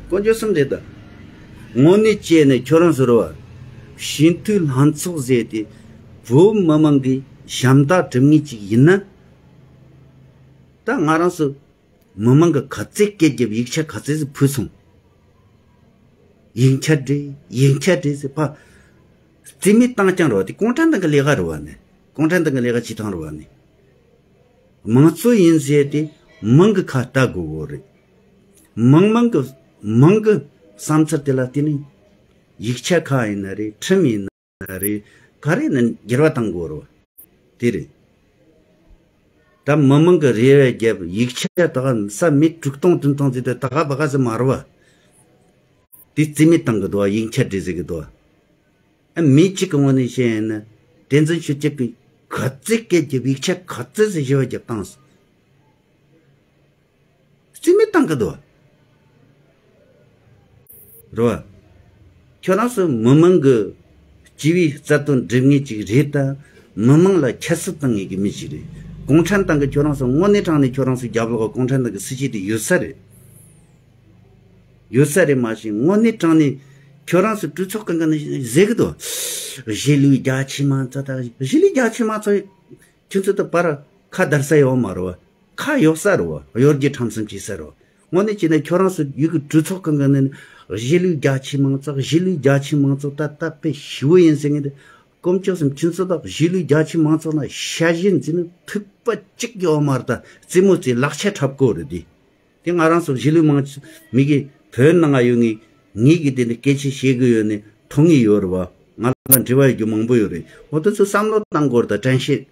དཀོན་མཆོག་གསུམ་རེད་ད། དངོས་གནས་བྱས་ནས་ཁྱོད་རང་ཚོ་རེད་བ། སྤྱི་འཐུས་ལྷན་ཚོགས་ཟེར་དེ་བོད་མི་མང་གི་ཞབས་འདེགས་སྒྲུབ་མཁན་ཅིག་ཡིན་ན། ད་ང་རང་ཚོ་མི་མང་གི་ག་ཚད་སྐད་རྒྱབ་ཡིག་ཆ་ག་ཚད་ཟིག་ཕུལ་སོང་། ཡིག་ཆ་འདྲེ་ཡིག་ཆ་འདྲེ་ཟེར་ཕ། རྩིས་མེད་བཏང་རྐྱང་རེད་བ། དེ་གུང་ཁྲན་ཏང་གི་ལས་ཀ་རེད་བ་ནི། གུང་ཁྲན་ཏང་གི་ལས་ཀ་བྱེད་སྟངས་རེད་བ་ནི། མང་གཙོ་ཡིན་ཟེར་དེ་མང་གི་ཁ་ལྟ་དགོས་གོ་རེད། མང་མང་གི་མང་གི་བསམ་ཚུལ་དེ་ལ་བརྟེན་ནས་ཡིག་ཆ་ཁག་ཡིན་ན་རེད། ཁྲིམས་ཡིན་ན་རེད། ག་རེ་ནས་འགྱུར་བ་གཏང་དགོས་རེད། དེ་རེད། ད་མི་མང་གི་རེ་བ་རྒྱབ་ཡིག་ཆ་ད་ག་ས་མི་དྲུག་སྟོང་བདུན་སྟོང་ཟིག་ད་ད་ག་བ་ག་ཟིག་མ་རེད་བ། དེ་རྩིས་མེད་བཏང་གི་འདུག་བ། ཡིག་ཆ་འདྲེ་ཟེར་གི་འདུག་བ། ཨ་མི་གཅིག་གི་ངོས་ནས་བཤད་ཡིན་ན་བསྟན་འཛིན་ཆོས་སྐྱབས་ཀྱིས་ག་ཚད་སྐད་རྒྱབ་ཡིག་ཆ་ག་ཚད་ཟིག་ཞེ་བ་རྒྱབ་བཏང་སོང་། རྩིས་མེད་བཏང་གི་འདུག་བ། རེད་བ། ཁྱོད་རང་ཚོ་མི་མང་གི་སྤྱི་པའི་རྩ་དོན་སྒྲུབ་མཁན་ཅིག་རེད་ད། མི་མང་ལ་ཁྱད་གསོད་བཏང་མཁན་གྱི་མི་ཞིག་རེད། གུང་ཁྲན་ཏང་གི་ཁྱོད་རང་ཚོ་དངོས་གནས་དྲང་གནས་ཁྱོད་རང་ཚོ་རྒྱབ་ལོགས་གུང་ཁྲན་ཏང་གི་སྲིད་བྱུས་དེ་ཡོད་ས་རེད། ཡོད་ས་རེད། མ་གཞི་དངོས་གནས་དྲང་གནས་ཁྱོད་རང་ཚོ་གྲོས་ཚོགས་གང་ག་ནས་ཟེར་གི་འདུག་གཞིས་ལུས་རྒྱ་ཆེ་མང་ཚོགས་དང་། གཞིས་ལུས་རྒྱ་ཆེ་མང་ཚོགས་ཁྱོད་ཚོ་ད་བར་ཁ་བརྡར་ས་ཡོད་མ་རེད་བ། ཁ་གཡོག་ས་རེད་བ། གཡོ་སྒྱུ་ཁྲམ་གསུམ་བྱེད་ས་རེད་བ། དངོས་གནས་བྱས་ན་ཁྱོད་རང་ཚོ་ཡུལ་གྱི་གྲོས་ཚོགས་གང་ག་ནས་གཞིས་ལུས་རྒྱ་ཆེ་མང་ཚོགས། གཞིས་ལུས་རྒྱ་ཆེ་མང་ཚོགས་ད་ད་དཔེ་ཞེ་བོ་ཡིན་ཟེར་མཁན་དེ། དཀོན་མཆོག་གསུམ། ཁྱོད་ཚོ་ད་གཞིས་ལུས་རྒྱ་ཆེ་མང་ཚོགས་ན་ཤ་ཞེན་ཟེར་ན་ཐིགས་པ་གཅིག་ཡོད་མ་རེད། ད་རྩེད་མོ་རྩེ་ལག་ཆ་འཁྲབ་གོ་རེད་དེ། དེ་ང་རང་ཚོ་གཞིས་ལུས་མང་ཆེ་མི་གི་བོད་ནང་ང་ཡོད་ངེས་ངེས་ཀྱི་དེ་འདྲ་སྐད་ཆ་བཤད་གི་ཡོད་ནི་མཐོང་ངེས་ཡོད་རེད་བ། ང་ལ་འབྲེལ་བ་ཡོད་རྒྱུ་མང་པོ་ཡོད་རེད། འོ་དེ་ཚོ་བསམ་བློ་བཏང་དགོས་རེད་ད། དྲན་ཤེས།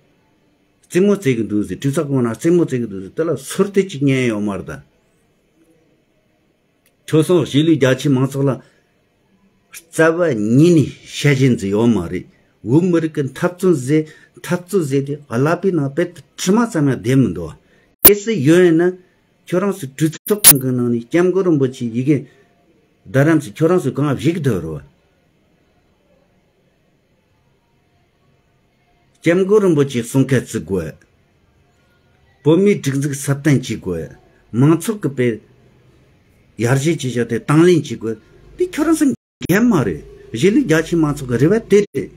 རྩེད་མོ་རྩེ་གི་འདུག་ཟེར། གྲོས་ཚོགས་གང་ན་རྩེད་མོ་རྩེ་གི་འདུག་ཟེར། དེ་ལ་ཚུར་དེ་གཅིག་ཉན་ཡོད་མ་རེད་ད། ཁྱོད་སོང་གཞིས་ལུས་རྒྱ་ཆེ་མང་ཚོགས་ལ་རྩ་བ་ཉིད་ནས་ཤ་ཞེན་ཟེར་ཡོད་མ་རེད། བོད་མི་རིགས་ཀྱི་འཐབ་རྩོད་ཟེར་འཐབ་རྩོད་ཟེར་དེ་ཀླད་པའི་ནང་དཔེ་དྲི་མ་ཙམ་ཡང་བསྡད་མི་འདུག་གལ་སྲིད་ཡོད་ཡིན་ན་ཁྱོད་རང་ཚོ་གྲོས་ཚོགས་ཁང་གི་ནང་ནས་སྐྱབས་མགོན་རིན་པོ་ཆེ་ཡི་གེ་རྡ་རམ་ཟེར་ཁྱོད་རང་ཚོ་གང་བཞེས་གི་འདུག་རེད་བ། སྐྱབས་མགོན་རིན་པོ་ཆེའི་གསུང་སྐད་བརྩི་དགོས། བོད་མིའི་སྒྲིག་འཛུགས་སྲ་བརྟན་བྱེད་དགོས། མང་ཚོགས་ཀྱི་དཔེ་ཡར་རྒྱས་བྱེད་བྱ་དེ་དང་ལེན་བྱེད་དགོས། དེ་ཁྱོད་རང་ཚོ་འགན་མ་རེད། གཞིས་ལུས་རྒྱ་ཆེ་མང་ཚོགས་ཀྱི་རེ་བ་དེ་རེད།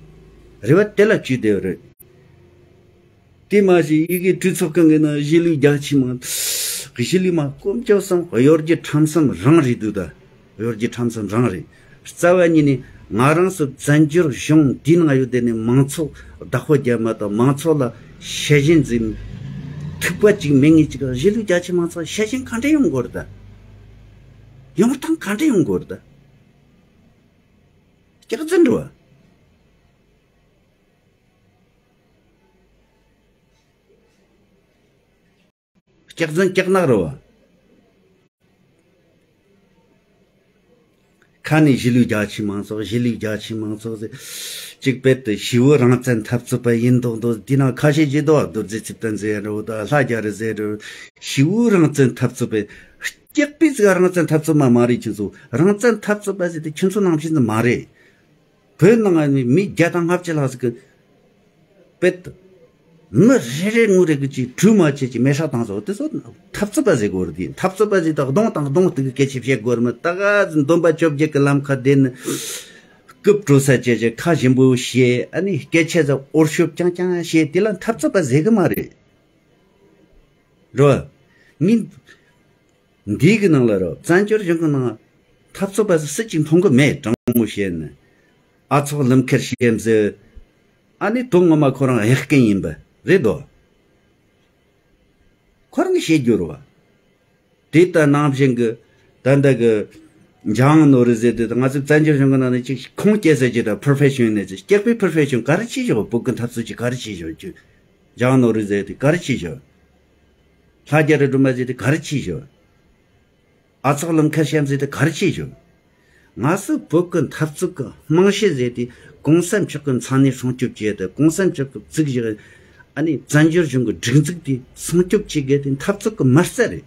རེ་བ་དེ་ལ་བཅོལ་བསྡད་ཡོད་རེད། དེ་མ་གཞི་ཡི་གེ་གྲོས་ཚོགས་ཁང་གི་ནང་གཞིས་ལུས་རྒྱ་ཆེ་མང་གཞིས་ལུས་མང་དཀོན་མཆོག་གསུམ་གཡོ་སྒྱུ་ཁྲམ་གསུམ་རང་རེད་འདུག་ད། གཡོ་སྒྱུ་ཁྲམ་གསུམ་རང་རེད། རྩ་བ་ཉིད་ནས་ང་རང་ཚོ་བཙན་བྱོལ་གཞུང་འདིའི་ནང་ཡོད་དེ་ནས་མང་ཚོགས་བདག་པོ་རྒྱབ་མ་དང་མང་ཚོགས་ལ་ཤ་ཞེན་འཛིན་ཐུབ་པ་ཅིག་མེད་ངེས་ཅིག་གཞིས་ལུས་རྒྱ་ཆེ་མང་ཚོགས་ཤ་ཞེན་ག་འདྲ་ཡོང་དགོས་རེད་ད། ཡོང་སྟངས་ག་འདྲ་ཡོང་དགོས་རེད་ད། སྐྱག་རྫུན་འགྲོ་བ། སྐྱག་རྫུན་སྐྱག་ནག་རེད་བ། ཁ་ནས་གཞིས་ལུས་རྒྱ་ཆེ་མང་ཚོགས་གཞིས་ལུས་རྒྱ་ཆེ་མང་ཚོགས་ཟེར། གཅིག་དཔེ་དེ་གཞིས་བོད་རང་བཙན་འཐབ་རྩོད་པ་ཡིན་མདོག་མདོག་འདི་ནང་ཁ་ཤས་ཀྱིས་འདུག་རྡོ་རྗེ་ཚེ་བརྟན་ཟེར་རེད་བ། ད་ལྷ་རྒྱ་རི་ཟེར་རེད་བ། གཞིས་བོད་རང་བཙན་འཐབ་རྩོད་པའི་སྐྱག་པའི་ཟིག་རང་བཙན་འཐབ་རྩོད་མ་མ་རེད། ཁྱོད་ཚོ་རང་བཙན་འཐབ་རྩོད་པ་ཟེར་དེ་ཁྱོད་ཚོ་ནང་བཞིན་ཟིག་མ་རེད། བོད་ནང་ནས་མི་བརྒྱ་དང་ལྔ་བཅུ་ལྷག་ཟིག་གི་དཔེ་དེ། མི་རེ་རེ་ངོ་རེ་གི་ཅིག་གྲོས་མ་བྱེད་ཅིག་མེ་སྲེག་བཏང་སོང་། དེ་ཚོ་འཐབ་རྩོད་པ་ཟེར་དགོས་རེད། དེ་འཐབ་རྩོད་པ་ཟེར་ད་གདོང་དང་གདོང་གཏུག་གི་སྐད་ཆ་བཤད་དགོས་རེད། མི་ད་ག་ཟིག་འདོན་པ་བཅོ་བརྒྱད་ཀྱི་ལམ་ཁ་བསྡད་ནི་རྐུབ་བྲོ་ས་བྱས་བྱས་ཁ་ཞིམ་པོ་བཤད། ཨ་ནི་སྐད་ཆ་ཟིག་འོར་ཤོབ་རྐྱང་རྐྱང་བཤད། དེ་ལ་འཐབ་རྩོད་པ་ཟེར་གི་མ་རེད། རོ། ངས་འདི་གི་ནང་ལ་རོ་བཙན་བྱོལ་གཞུང་གི་ནང་འཐབ་རྩོད་པ་སུ་གཅིག་མཐོང་གི་མེད། དྲང་མོ་བཤད་ན། ཨ་ཚོགས་ལམ་ཁར་བཤད་ཟེར། ཨ་ནི་དོན་ངོ་མ་ཁོ་རང་གཡག་རྐན་ཡིན་པ་རེད་དོ། ཁོ་རང་གིས་བཤད་རྒྱུ་རེད་བ། དེ་ལྟ་ནང་བཞིན་གི་ད་ལྟ་གི་འཇང་ནོར་བུ་ཟེར་དུས་ང་ཚོ་བཙན་བྱོལ་གཞུང་གི་ནང་ནས་ཅིག་ཁུངས་སྐྱེལ་ས་ཅིག་དང་པོ་རོ་ཕེ་ཤོན་ནལ་ཅིག་སྐྱག་པའི་པོ་རོ་ཕེ་ཤོན་ག་རེ་བྱས་བཞག་བོད་ཀྱི་འཐབ་རྩོད་ཅིག་ག་རེ་བྱས་བཞག་ཁྱོད། འཇང་ནོར་བུ་ཟེར་དུས་ག་རེ་བྱས་བཞག་ལྷ་རྒྱ་རི་སྒྲོལ་མ་ཟེར་དུས་ག་རེ་བྱས་བཞག་ཨ་ཚོགས་ལམ་ཁ་བཤམས་ཟེར་དུས་ག་རེ་བྱས་བཞག་ང་ཚོ་བོད་ཀྱི་འཐབ་རྩོད་ཀྱི་རྨང་གཞི་ཟེར་དུས་གོང་ས་མཆོག་གི་མཚན་གནས་སྲུང་སྐྱོབ་བྱས་ཏེ་གོང་ས་མཆོག་གི་བཙུགས་བཞག་ཨ་ནི་བཙན་བྱོལ་གཞུང་གི་སྒྲིག་འཛུགས་དེ་སྲུང་སྐྱོབ་བྱེད་དགོས་དེ་འཐབ་རྩོད་ཀྱི་མ་རྩ་རེད།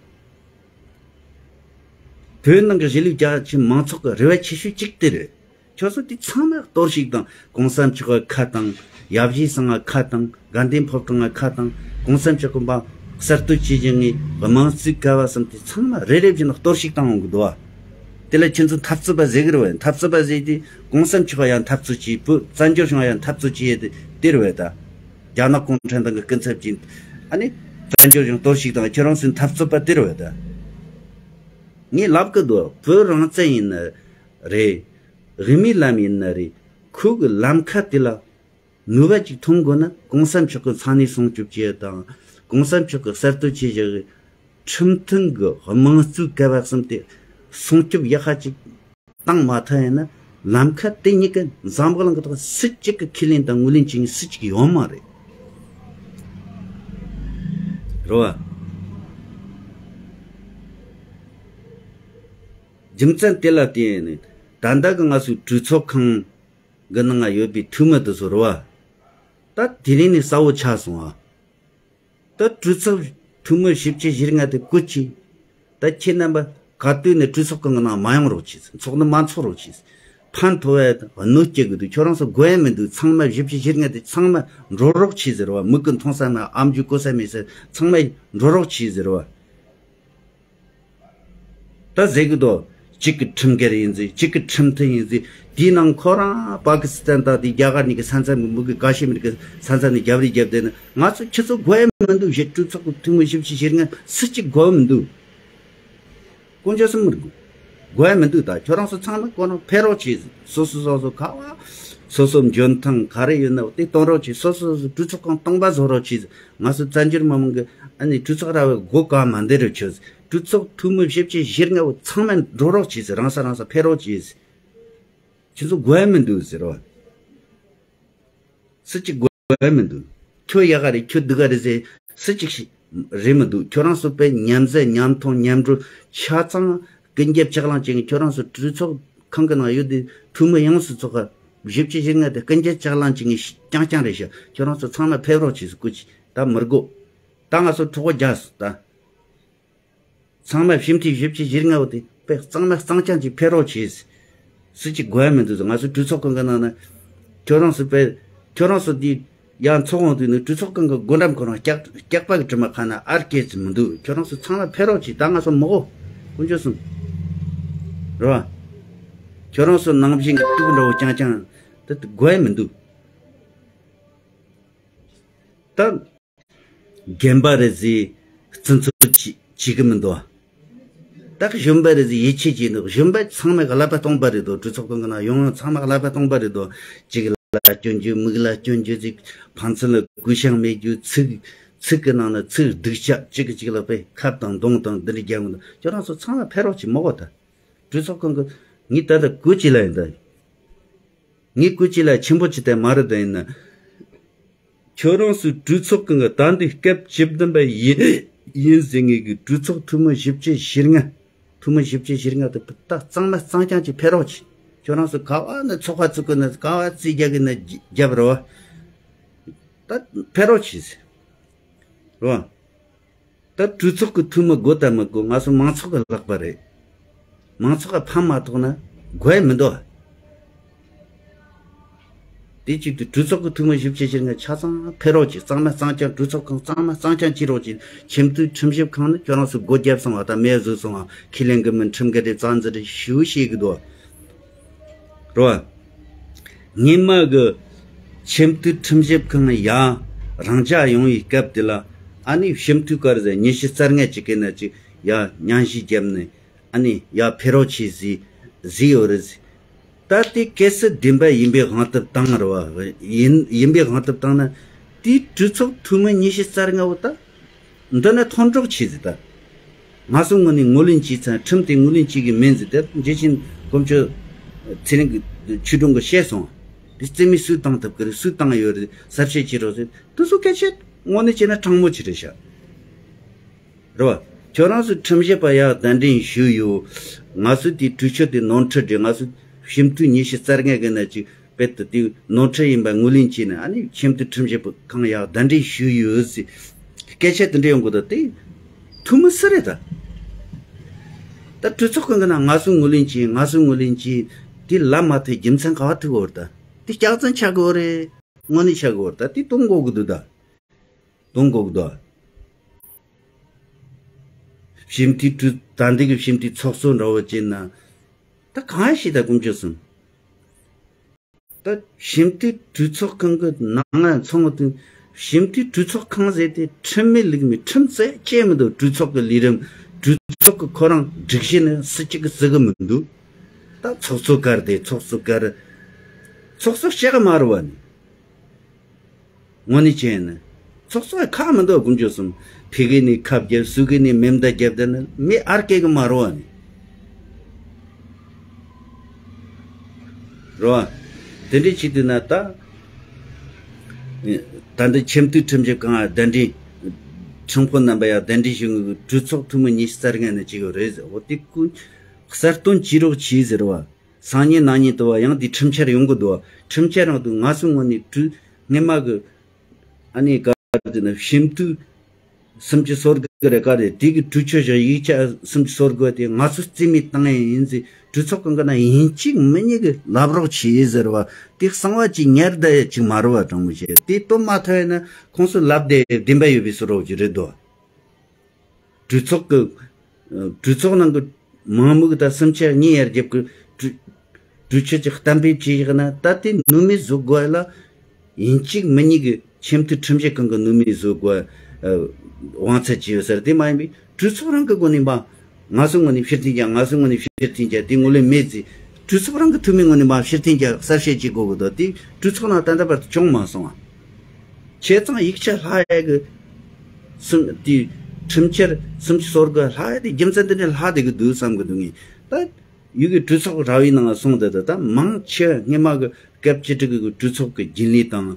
བོད་ནང་གི་གཞིས་ལུས་རྒྱ་ཆེ་མང་ཚོགས་ཀྱི་རེ་བ་ཆེ་ཤོས་གཅིག་དེ་རེད། ཁྱོད་ཚོ་དེ་ཚང་མ་གཏོར་བཤིག་དང་གོང་ས་མཆོག་གི་ཁ་དང་ཡབ་གཞིས་ཚང་གི་ཁ་དང་དགའ་ལྡན་ཕོ་བྲང་གི་ཁ་དང་གོང་ས་མཆོག་གི་འབངས་གསར་གཏོད་བྱེད་བཞིན་ངའི་དམངས་གཙོའི་ཀ་བ་གསུམ་དེ་ཚང་མ་རེ་རེ་བཞིན་གཏོར་བཤིག་བཏང་ཡོང་གི་འདུག་བ། དེ་ལ་ཁྱོད་ཚོ་འཐབ་རྩོད་པ་ཟེར་གི་རེད་བ། འཐབ་རྩོད་པ་ཟེར་དུས་གོང་ས་མཆོག་ཡང་འཐབ་རྩོད་བྱེད། བོད་བཙན་བྱོལ་གཞུང་ཡང་འཐབ་རྩོད་བྱེད་དེ་དེ་རེད་བ་ད། རྒྱ་ནག་གུང་ཁྲན་ཏང་གི་སྐུ་ཚབ་ཀྱིས་ཨ་ནི་བཙན་བྱོལ་གཞུང་གཏོར་བཤིག་དང་ཁྱོད་རང་ཚོའི་འཐབ་རྩོད་པ་དེ་རེད་བ་ད། ངས་ལབ་གི་འདུག་བོད་རང་བཙན་ཡིན་ན་རེད། དབུ་མའི་ལམ་ཡིན་ན་རེད། ཁོ་གི་ལམ་ཁ་དེ་ལ་ནུས་པ་ཅིག་ཐོན་དགོས་ན་གོང་ས་མཆོག་གི་མཚན་གནས་སྲུང་སྐྱོབ་བྱེད་དང་གོང་ས་མཆོག་གི་གསར་གཏོད་བྱེད་བཞག་གི་ཁྲིམས་མཐུན་གྱི་དམངས་གཙོའི་ཀ་བ་གསུམ་དེ་སྲུང་སྐྱོབ་ཡག་ཤོས་ཅིག་བཏང་མ་ཐུབ་ཡིན་ན་ལམ་ཁ་དེ་གཉིས་ཀ་འཛམ་བུ་གླིང་གི་ཐོག་སུ་གཅིག་གི་ཁས་ལེན་དང་ངོས་ལེན་བྱེད་མཁན་སུ་གཅིག་ཡོད་མ་རེད། རེད་བ། རྒྱུ་མཚན་དེ་ལ་བརྟེན་ནས་ད་ལྟ་གི་ང་ཚོའི་གྲོས་ཚོགས་ཁང་གི་ནང་ང་ཡོད་པའི་འཐུས་མི་དེ་ཚོ་རེད་བ། ད་དེ་རིང་ནས་གསལ་བོ་ཆགས་སོང་ཨ། ད་གྲོས་ཚོགས་འཐུས་མི་བཞི་བཅུ་ཞེ་ལྔ་དེ་བཀོད་ཀྱིས། ད་ཁྱེད་རྣམ་པ་ག་དུས་ནས་གྲོས་ཚོགས་ཁང་གི་ནང་མ་ཡོང་རོགས་གྱིས། ཚོགས་འདུ་མ་འཚོགས་རོགས་གྱིས། ཕན་ཐོགས་ཡ་གནོད་སྐྱེལ་གི་འདུག་ཁྱོད་རང་ཚོ་དགོས་ཡ་མི་འདུག་ཚང་མ་བཞི་བཅུ་ཞེ་ལྔ་དེ་ཚང་མ་འགྲོ་རོགས་གྱིས་ཟེར་བ། མིག་གིས་མཐོང་ས་མེད། ཨམ་ཅོག་གོ་ས་མེད་ཟེར། ཚང་མ་འགྲོ་རོགས་གྱིས་ཟེར་བ། ད་ཟེར་གི་འདུག་གཅིག་གི་ཁྲིམས་འགལ་ཡིན་ཟེར། གཅིག་གི་ཁྲིམས་མཐུན་ཡིན་ཟེར། དེའི་ནང་ཁོ་རང་པ་ཀི་སི་ཐན་དང་དེ་རྒྱ་གར་གཉིས་ཀྱི་ས་མཚམས་མི་གི་འགའ་ཤས་མི་གི་ས་མཚམས་ནས་རྒྱབ་རི་རྒྱབ་བསྡད་ནས་ང་ཚོ་ཁྱེད་ཚོ་དགོས་ཡ་མི་འདུག་ཞེས་གྲོས་ཚོགས་ཀྱི་འཐུས་མི་བཞི་བཅུ་ཞེ་ལྔ་སུ་གཅིག་དགོས་མི་འདུག་དཀོན་མཆོག་གསུམ་མི་དགོས་ཡ་མི་འདུག་ད་ཁྱོད་རང་ཚོ་ཚང་མ་ཁོ་རང་ཕེབས་རོགས་གྱིས། སོ་སོ་སོ་སོ་ག་བ་སོ་སོ་འཇོན་ཐང་ག་རེ་ཡོད་ན་དེ་གཏོང་རོགས་གྱིས། སོ་སོ་སོ་གྲོས་ཚོགས་ཁང་སྟོང་པ་བཟོ་རོགས་གྱིས། ང་ཚོ་བཙན་བྱོལ་མི་མང་གི་ཨ་ནི་གྲོས་ཚོགས་ར་བའི་སྒོ་གང་མ་འདེད་རོགས་གྱིས། གྲོས་ཚོགས་འཐུས་མི་བཞི་བཅུ་ཞེ་ལྔ་བོ་ཚང་མ་འགྲོ་རོགས་བྱེད་ཟེར། རང་ས་རང་ས་ཕེབས་རོགས་བྱེད་ཟེར། ཁྱེད་ཚོ་དགོས་ཡ་མི་འདུག་ཟེར་བ། སུ་གཅིག་དགོས་ཡ་མི་འདུག་ཁྱོད་ཡག་ག་རེད། ཁྱོད་སྡུག་ག་རེད་ཟེར། སུ་གཅིག་ཞིག་རེད་མི་འདུག་ཁྱོད་རང་ཚོ་དཔེ་མཉམ་ཟས་མཉམ་འཐུང་མཉམ་འགྲོ་ཆ་ཚང་ཀུན་ཁྱབ་ལྕགས་ལམ་བྱེད་མཁན། ཁྱོད་རང་ཚོ་གྲོས་ཚོགས་ཁང་གི་ནང་ཡོད་དེ་འཐུས་མི་ཡོངས་སུ་རྫོགས་ག་བཞི་བཅུ་ཞེ་ལྔ་དེ་ཀུན་ཁྱབ་ལྕགས་ལམ་བྱེད་མཁན་རྐྱང་རྐྱང་རེད་ཤག་ཁྱོད་རང་ཚོ་ཚང་མ་ཕེབས་རོགས་བྱེད་ཟེར། སྐུ་མཁྱེན། ད་མི་དགོས། ད་ང་ཚོ་གྲོགས་པོ་རྒྱག་སོང་ད། ཚང་མ་ཞིབ་འཐུས་བཞི་བཅུ་ཞེ་ལྔ་བོ་དེ་དཔེ་གཙང་མ་གཙང་རྐྱང་ཅིག་ཕེབས་རོགས་བྱེད། སུ་གཅིག་དགོས་ཡ་མི་འདུག་ང་ཚོ་གྲོས་ཚོགས་ཁང་གི་ནང་ན་ཁྱོད་རང་ཚོ་དཔེ་ཁྱོད་རང་ཚོ་དེ་ཡང་ཚོགས་འོང་དུས་ནི་གྲོས་ཚོགས་ཁང་གི་སྒོ་འགྲམ་ཁོ་རང་སྐྱག་སྐྱག་པ་གི་དྲི་མ་ཁ་ན་ཨར་སྐད་ཅིག་མི་འདུག་ཁྱོད་རང་ཚོ་ཚང་མ་ཕེབས་རོགས་བྱེད། ད་ང་ཚོ་མི་དགོས། དཀོན་མཆོག་གསུམ། རེད་བ། ཁྱོད་རང་ཚོ་ནང་བཞིན་གི་དུག་འདྲ་བོ་རྐྱང་རྐྱང་དེ་དགོས་ཡ་མི་འདུག་ད། རྒན་པ་རེད་ཟེར་བརྩི་འཇོག་བྱེད་བྱེད་ཀྱི་མི་འདུག་ད་གཞོན་པ་རེད་ཟེར་ཡིད་ཆེས་བྱེད་འདུག་གཞོན་པ་ཚང་མས་ཀླད་པ་སྟོང་པ་རེད་འདུག་གྲོས་ཚོགས་ཁང་གི་ནང་ཡོང་ཡོང་ཚང་མ་ཀླད་པ་སྟོང་པ་རེད་འདུག་གཅིག་ལ་སྐྱོན་བརྗོད། མིག་ལ་སྐྱོན་བརྗོད་ཟེར། ཕན་ཚུན་ལ་གུས་ཞབས་མེད་རྒྱུ། ཚིག་ཚིག་གི་ནང་ན་ཚིག་སྡུག་ཅག་གཅིག་གིས་གཅིག་ལ་དཔེ་ཁབ་དང་མདུང་དང་འདི་འདྲ་རྒྱག་གི་འདུག་ཁྱོད་རང་ཚོ་ཚང་མ་ཕེབས་རོགས་བྱེད། མི་དགོས་ད། གྲོས་ཚོགས་ཁང་གི་ངས་ད་ལྟ་སྐུ་མཁྱེན་ལ་ཡིན་ད། ངས་སྐུ་མཁྱེན་ལ་ཆེན་པོ་ཅིག་དེ་མ་རེད་ད། ཡིན་ན། ཁྱོད་རང་ཚོའི་གྲོས་ཚོགས་ཁང་གི་ད་འདི་སྐབས་བཅུ་བདུན་པ་ཡིན་ཡིན་ཟེར་མཁན་གྱི་གྲོས་ཚོགས་འཐུས་མི་བཞི་བཅུ་ཞེ་ལྔ། འཐུས་མི་བཞི་བཅུ་ཞེ་ལྔ་དེ་ད་གཙང་མ་གཙང་རྐྱང་ཅིག་ཕེབས་རོགས་གྱིས། ཁྱོད་རང་ཚོ་ག་བ་ནས་ཚོགས་པ་བཙུགས་གི་ན། ག་བ་རྩིས་རྒྱག་གི་ན་རྒྱབ་རོགས། ད་ཕེབས་རོགས་གྱིས་ཟེར། རོ། ད་གྲོས་ཚོགས་ཀྱི་འཐུས་མི་དགོས་དང་མི་དགོས་ང་ཚོ་མང་ཚོགས་ཀྱི་ལག་པ་རེད། མང་ཚོགས་ཀྱི་ཕན་མ་ཐོགས་ན་དགོས་ཡ་མི་འདུག་དེ་གཅིག་ཏུ་གྲོས་ཚོགས་ཀྱི་འཐུས་མི་བཞི་བཅུ་ཞེ་ལྔ་ཆ་ཚང་ཕེབས་རོགས་གྱིས། གཙང་མ་གཙང་རྐྱང་། གྲོས་ཚོགས་ཁང་གཙང་མ་གཙང་རྐྱང་བྱེད་རོགས་གྱིས། ཁྱིམ་མཐུན་ཁྲིམས་ཞིབ་ཁང་ནི་ཁྱོད་རང་ཚོ་སྒོ་བརྒྱབ་སོང་བ་དང་མེད་བཟོས་སོང་བ། ཁས་ལེན་གི་མིན། ཁྲིམས་འགལ་རེད། རྩ་འཛིན་རེད་ཞུ་བྱེད་གི་འདུག་རོ། སྔོན་མ་གི་ཁྱིམ་མཐུན་ཁྲིམས་ཞིབ་ཁང་ཡར་རང་འཇགས་ཡོང་བའི་སྐབས་དེ་ལ་ཨ་ནི་ཞིབ་འཐུས་སྐར་ཟེར་ཉི་ཤུ་རྩ་ལྔ་ཅིག་གི་ནང་ཅིག་ཡར་སྙན་ཞུ་བརྒྱབ་ནས་ཨ་ནི་ཡར་ཕེབས་རོགས་བྱེད་ཟེར་ཟེར་ཡོད་རེད། ད་དེ་གལ་སྲིད་བདེན་པ་ཡིན་པའི་དབང་དུ་བཏང་རེད་བ། ཡིན་ཡིན་པའི་དབང་དུ་བཏང་ན་དེའི་གྲོས་ཚོགས་འཐུས་མི་ཉི་ཤུ་རྩ་ལྔ་བོ་ད། འདི་ནི་མཐོང་གྲོགས་བྱེད་ཟེར་ད། ང་ཚོ་ངོས་ནས་ངོས་ལེན་བྱས་ཚར། ཁྲིམས་དེ་ངོས་ལེན་བྱེད་ཀྱི་མིན་ཟེར་ཏེ་རྗེ་ཆེན་དཀོན་མཆོག་ཚེ་རིང་གི་ཆོས་སྒྲོན་གྱིས་བཤད་སོང་། དེ་རྩིས་མེད་སུས་བཏང་ཐུབ་ཀྱི་རེད། སུས་བཏང་ཡོད་རེད། གསལ་བཤད་བྱེད་རོགས་ཟེར། དེ་ཚོ་སྐད་ཆ་དངོས་གནས་བྱས་ན་དྲང་མོ་ཅིག་རེད་ཤག་རེད་བ། ཁྱོད་རང་ཚོ་ཁྲིམས་ཞིབ་པ་ཡར་གདན་འདྲེན་ཞུས་ཡོད། ང་ཚོ་དེ་གྲོས་ཆོད་དེ་ནོར་འཁྲུལ་རེད། ང་ཚོ་ཞིབ་འཐུས་ཉི་ཤུ་རྩ་ལྔ་གི་ནང་ཅིག་དཔེ་དེ་དེ་ནོར་འཁྲུལ་ཡིན་པ་ངོས་ལེན་བྱས་ནས་ཨ་ནི་ཁྱིམ་མཐུན་ཁྲིམས་ཞིབ་ཁང་ཡར་གདན་འདྲེན་ཞུས་ཡོད་ཟེར། སྐད་ཆ་དེ་འདྲ་ཡོང་གི་འདུག་དེ་ཐུ་མི་སུ་རེད་ད། ད་གྲོས་ཚོགས་ཁང་གི་ནང་ང་ཚོས་ངོས་ལེན་བྱས། ང་ཚོས་ངོས་ལེན་བྱས། དེ་ལབ་མ་ཐུབ་རྒྱུ་མཚན་ག་བ་ཐུག་གི་ཡོད་རེད་ད། དེ་སྐྱག་རྫུན་ཆགས་གི་ཡོད་རེད། དངོས་གནས་ཆགས་གི་ཡོད་རེད་ད། དེ་སྟོན་དགོས་གི་འདུག་ད། སྟོན་དགོས་གི་འདུག་ཞིབ་འཐུས་གྲོས་ད་འདི་གི་ཞིབ་འཐུས་ཚོགས་གཙོ་འདྲ་བོ་བྱས་ན་ད་གང་ཡང་ཤེས་ད་དཀོན་མཆོག་གསུམ། ད་ཞིབ་འཐུས་གྲོས་ཚོགས་ཁང་གི་ནང་ང་ཚང་མ་དུ་ཞིབ་འཐུས་གྲོས་ཚོགས་ཁང་ཟེར་ཏེ་ཁྲིམས་མེད་ལུགས་མེད་ཁྲིམས་རྩ་བཅད་མི་འདུག་གྲོས་ཚོགས་ཀྱི་ལས་རིམ་གྲོས་ཚོགས་ཀྱི་ཁོ་རང་སྒྲིག་གཞི་ནི་སུ་གཅིག་གིས་བརྩི་གི་མི་འདུག་ད་ཚོགས་གཙོ་གར་དེ་ཚོགས་གཙོ་གར་ཚོགས་གཙོ་བཤད་གི་མ་རེད་བ་ནི། དངོས་གནས་བྱས་ན། ཚོགས་གཙོ་ཡི་ཁག་མི་འདུག་དཀོན་མཆོག་གསུམ། ཕ་གི་ནས་ཁ་བརྒྱབ། སུ་གི་ནས་མེ་མདའ་བརྒྱབ། དེ་ནི་མི་ཨར་སྐད་གི་མ་རོ་བ་ནི། རོ་བ། དེ་འདྲའི་ཆེད་དུ་ན་ད། ད་འདི་ཁྱིམ་མཐུན་ཁྲིམས་ཞིབ་ཁང་ང་གདན་འདྲེན། ཁྲིམས་དཔོན་རྣམ་པ་ཡང་གདན་འདྲེན་ཞུ་ངེས་གི་གྲོས་ཚོགས་འཐུས་མི་ཉི་ཤུ་རྩ་ལྔ་ནས་བྱེད་གི་རེད་ཟེར། འོ་དེ་ཀུན་གསལ་སྟོན་བྱེད་རོགས་བྱེད་ཟེར་བ། སང་ཉིན་གནངས་ཉིན་དུ་བ་ཡང་དེ་ཁྲིམས་འཆར་ཡོང་གི་འདུག་ཁྲིམས་འཆར་རང་དུ་ང་ཚོའི་ངོས་ནས་གྲོས་སྔོན་མ་གི་ཨ་ནི་ག་དེ་ན་ཞིབ་འཐུས་སུམ་ཅུ་སོ་དགུ་རེ་ག་རེ་དེ་གི་གྲོས་ཆོད་བཞག་ཡིག་ཆ་སུམ་ཅུ་སོ་དགུ་དེ་ང་ཚོ་རྩིས་མེད་བཏང་ཡ་ཡིན་ཟེར་གྲོས་ཚོགས་གང་ག་ན་ཡིན་གཅིག་མིན་གཉིས་གི་ལབ་རོགས་བྱེད་ཟེར་བ། དེ་གསང་བ་ཅིག་ཉར་བསྡད་ཡ་ཅིག་མ་རེད་བ། དྲང་མོ་བཤད་དེ་སྟོན་མ་ཐུབ་ཡ་ན་ཁོང་ཚོ་ལབ་བསྡད་བདེན་པ་ཡོད་པའི་བཟོ་འདྲ་ཅིག་རེད་དོ། གྲོས་ཚོགས་ཀྱི་གྲོས་ཚོགས་ནང་གི་མང་མོས་ཀྱི་ད་སུམ་ཆ་གཉིས་ཡར་རྒྱབ་ཀྱི་གྲོས་གྲོས་ཆོད་ཅིག་གཏན་འབེབས་བྱས་ཡོད་ན་ད་དེ་ནུས་མེད་བཟོ་དགོས་ལ་ཡིན་གཅིག་མིན་གཉིས་ཀྱི་ཁྱིམ་མཐུན་ཁྲིམས་ཞིབ་ཁང་གི་ནུས་མེད་བཟོ་དགོས་དབང་ཚད་ཅིག་ཡོད་ས་རེད། དེ་མ་ཡིན་པའི་གྲོས་ཚོགས་རང་གི་སྒོ་ནས་མ་ང་ཚོའི་ངོས་ནས་ཕྱིར་འཐེན་རྒྱག་ང་ཚོའི་ངོས་ནས་ཕྱིར་འཐེན་རྒྱག་དེ་ངོས་ལེན་མེད་ཟེར་གྲོས་ཚོགས་རང་གི་འཐུས་མི་ངོས་ནས་མ་ཕྱིར་འཐེན་རྒྱག་གསལ་བཤད་བྱེད་དགོས་ཀྱི་འདུག་དེ་གྲོས་ཚོགས་ནང་ད་ལྟ་བར་དུ་བྱུང་མ་སོང་བ། བྱས་ཙང་ཡིག་ཆ་ལྷག་ཡ་གི་སུམ་དེ་ ཁྲིམས་འཆར་སུམ་ཅུ་སོ་དགུ་ལྷག་དེ་རྒྱུ་མཚན་དེ་འདྲ་ལྷག་བསྡད་གི་འདུག་བསམ་གི་འདུག་ངས་ད། ཡུལ་གྱི་གྲོས་ཚོགས་ར་བའི་ནང་སོང་དེ་དེ་ད་མང་ཆེ་སྔས་མ་གི་སྐབས་བཅུ་དྲུག་གི་གྲོས་ཚོགས་ཀྱི་རྒྱུན་ལས་དང་།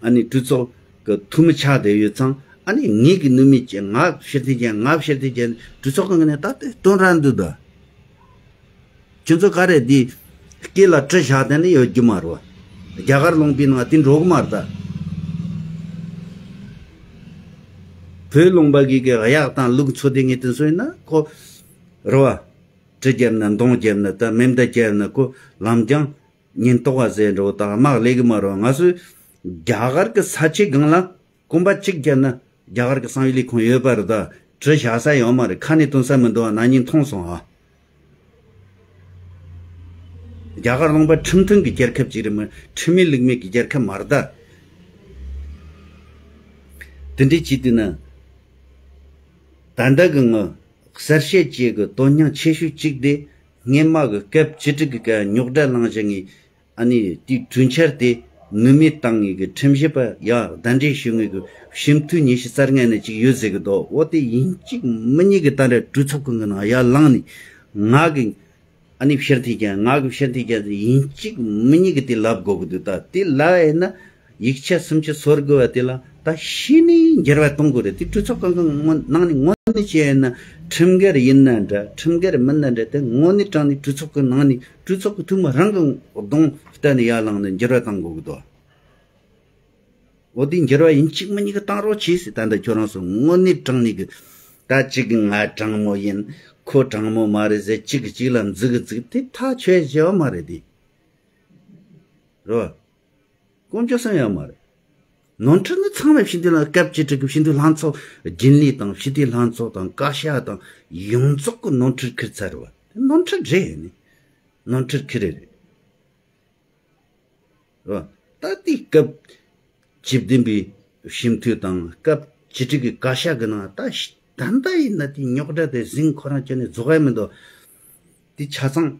ཨ་ནི་གྲོས་ཚོགས་ཀྱི་འཐུས་མི་ཆགས་བསྡད་ཡོད་ཙང་། ཨ་ནི་ངེད་ཀྱི་ནུས་མེད་ཀྱི་ང་ཕྱིར་འཐེན་བྱས། ང་ཕྱིར་འཐེན་བྱས་གྲོས་ཚོགས་ཀྱི་ངོས་ནས་ད་དེ་སྟོན་ར་འདུག་ད། ཁྱོད་ཚོ་ག་རེ་འདི་སྐེ་ལ་གྲི་བཞག་བསྡད་ནི་ཡོད་རྒྱུ་མ་རེད་བ། རྒྱ་གར་ལུང་པའི་ནང་དེ་འགྲོ་གི་མ་རེད་ད། བོད་ལུང་པ་གི་གི་གཡག་དང་ལུག་འཚོ་དེ་ངེས་དེ་ཚོ་ཡིན་ན་ཁོ་རེད་བ། གྲི་རྒྱབ་ན་མདུང་རྒྱབ་ན་ད་མེ་མདའ་རྒྱབ་ན་ཁོ་ལམ་རྒྱང་ཉེན་རྟོག་པ་ཟེར་འགྲོ་དང་དམག་ལས་གི་མ་རེད་བ། ང་ཚོས་རྒྱ་གར་གི་ས་ཆའི་སྒང་ལ་གོམ་པ་གཅིག་བརྒྱབ་ན་རྒྱ་གར་གི་གསང་བའི་ལས་ཁུངས་ཡོད་པ་རེད་ད། གྲི་བཞག་ས་ཡོད་མ་རེད། ཁ་ནས་བཏོན་ས་མི་འདུག་ཨ། ན་ནིང་མཐོང་སོང་ཨ། རྒྱ་གར་ལུང་པ་ཁྲིམས་མཐུན་གྱི་རྒྱལ་ཁབ་ཅིག་རེད་མོད། ཁྲིམས་མེད་ལུགས་མེད་ཀྱི་རྒྱལ་ཁབ་མ་རེད་ད། དེ་འདྲའི་བྱེད་དུས་ན། ད་ལྟ་གི་ངོ་གསལ་བཤད་བཅས་ཀྱི་དོན་སྙིང་ཆེ་ཤོས་གཅིག་དེ། སྔས་མ་གི་སྐབས་བཅུ་དྲུག་གི་སྐབས་རྙོག་དྲ་བསླངས་བཞག་ངས། ཨ་ནི་དེའི་གྲོས་འཆར་དེ་ནུས་མེད་བཏང་ངེས་ཀྱི་ཁྲིམས་ཞིབ་པ་ཡ་གདན་འདྲེན་ཞུ་ངེས་ཀྱི་ཞིབ་འཐུས་ཉི་ཤུ་རྩ་ལྔ་ནས་ཅིག་ཡོད་ཟེར་གི་འདུག་འོ་དེ་ཡིན་གཅིག་མིན་གཉིས་ཀྱི་ད་རེས་གྲོས་ཚོགས་ཀྱི་ནང་ཡར་ལངས་ནས་ང་གི་ཨ་ནི་ཕྱིར་འཐེན་རྒྱག་ང་གི་ཕྱིར་འཐེན་རྒྱག་ཡིན་གཅིག་མིན་གཉིས་ཀྱི་དེ་ལབ་དགོས་ཀྱི་འདུག་ད་དེ་ལབ་ཡིན་ན་ཡིག་ཆ་སུམ་ཅུ་སོ་དགུ་བ་དེ་ལ་ད་ཤེས་ནས་འགྱུར་བ་གཏོང་དགོས་རེད། དེ་གྲོས་ཚོགས་གང་གི་ངོ་ནང་ནས་ངོ་ནས་བྱས་ཡིན་ན་ཁྲིམས་འགལ་ཡིན་ན་འདྲ་ཁྲིམས་འགལ་མིན་ན་འདྲ་དེ་དངོས་གནས་དྲང་ནས་གྲོས་ཚོགས་ཀྱི་ནང་ནས་གྲོས་ཚོགས་ཀྱི་འཐུས་མི་རང་གི་གདོང་གཏད་ནས་ཡར་ལངས་ནས་འགྱུར་བ་གཏང་དགོས་ཀྱི་འདུག་འོ་དེ་འགྱུར་བ་ཡིན་གཅིག་མིན་གཉིས་ཀྱི་བཏང་རོགས་བྱས་ཟེར། ད་ལྟ་ཁྱོད་རང་ཚོ་དངོས་གནས་དྲང་གནས་ཀྱི་ད་གཅིག་གི་ང་དྲང་མོ་ཡིན། ཁོ་དྲང་མོ་མ་རེད་ཟེར་གཅིག་གིས་གཅིག་ལ་འཛུགས་གི་འཛུགས་དེ་ཐག་ཆོད་བྱས་པ་མ་རེད་དེ། རེད་བ། དཀོན་མཆོག་གསུམ་ཡོད་མ་རེད། ནོར་འཁྲུལ་ནི་ཚང་མས་ཕྱི་འཐེན་ལ་སྐབས་བཅུ་དྲུག་གི་ཕྱི་འཐེན་ལྷན་ཚོགས་རྒྱུན་ལས་དང་ཕྱི་འཐེན་ལྷན་ཚོགས་དང་བཀའ་ཤག་དང་ཡོངས་རྫོགས་ཀྱི་ནོར་འཁྲུལ་ཁུར་ཚར་བ་དེ་ནོར་འཁྲུལ་རེད་ཡིན་ནི། ནོར་འཁྲུལ་ཁུར་རེད། རེད་བ། ད་ལྟའི་སྐབས་བཅུ་བདུན་པའི་ཞིབ་འཐུས་དང་སྐབས་བཅུ་དྲུག་གི་བཀའ་ཤག་གི་ནང་ད་ད་ལྟ་ཡིན་ན་དེ་རྙོག་དྲ་དེ་ཟིང་ཁོ་རང་ཁྱོན་ནས་རྫོགས་ཡ་མི་འདུག་དེ་ཆ་ཚང་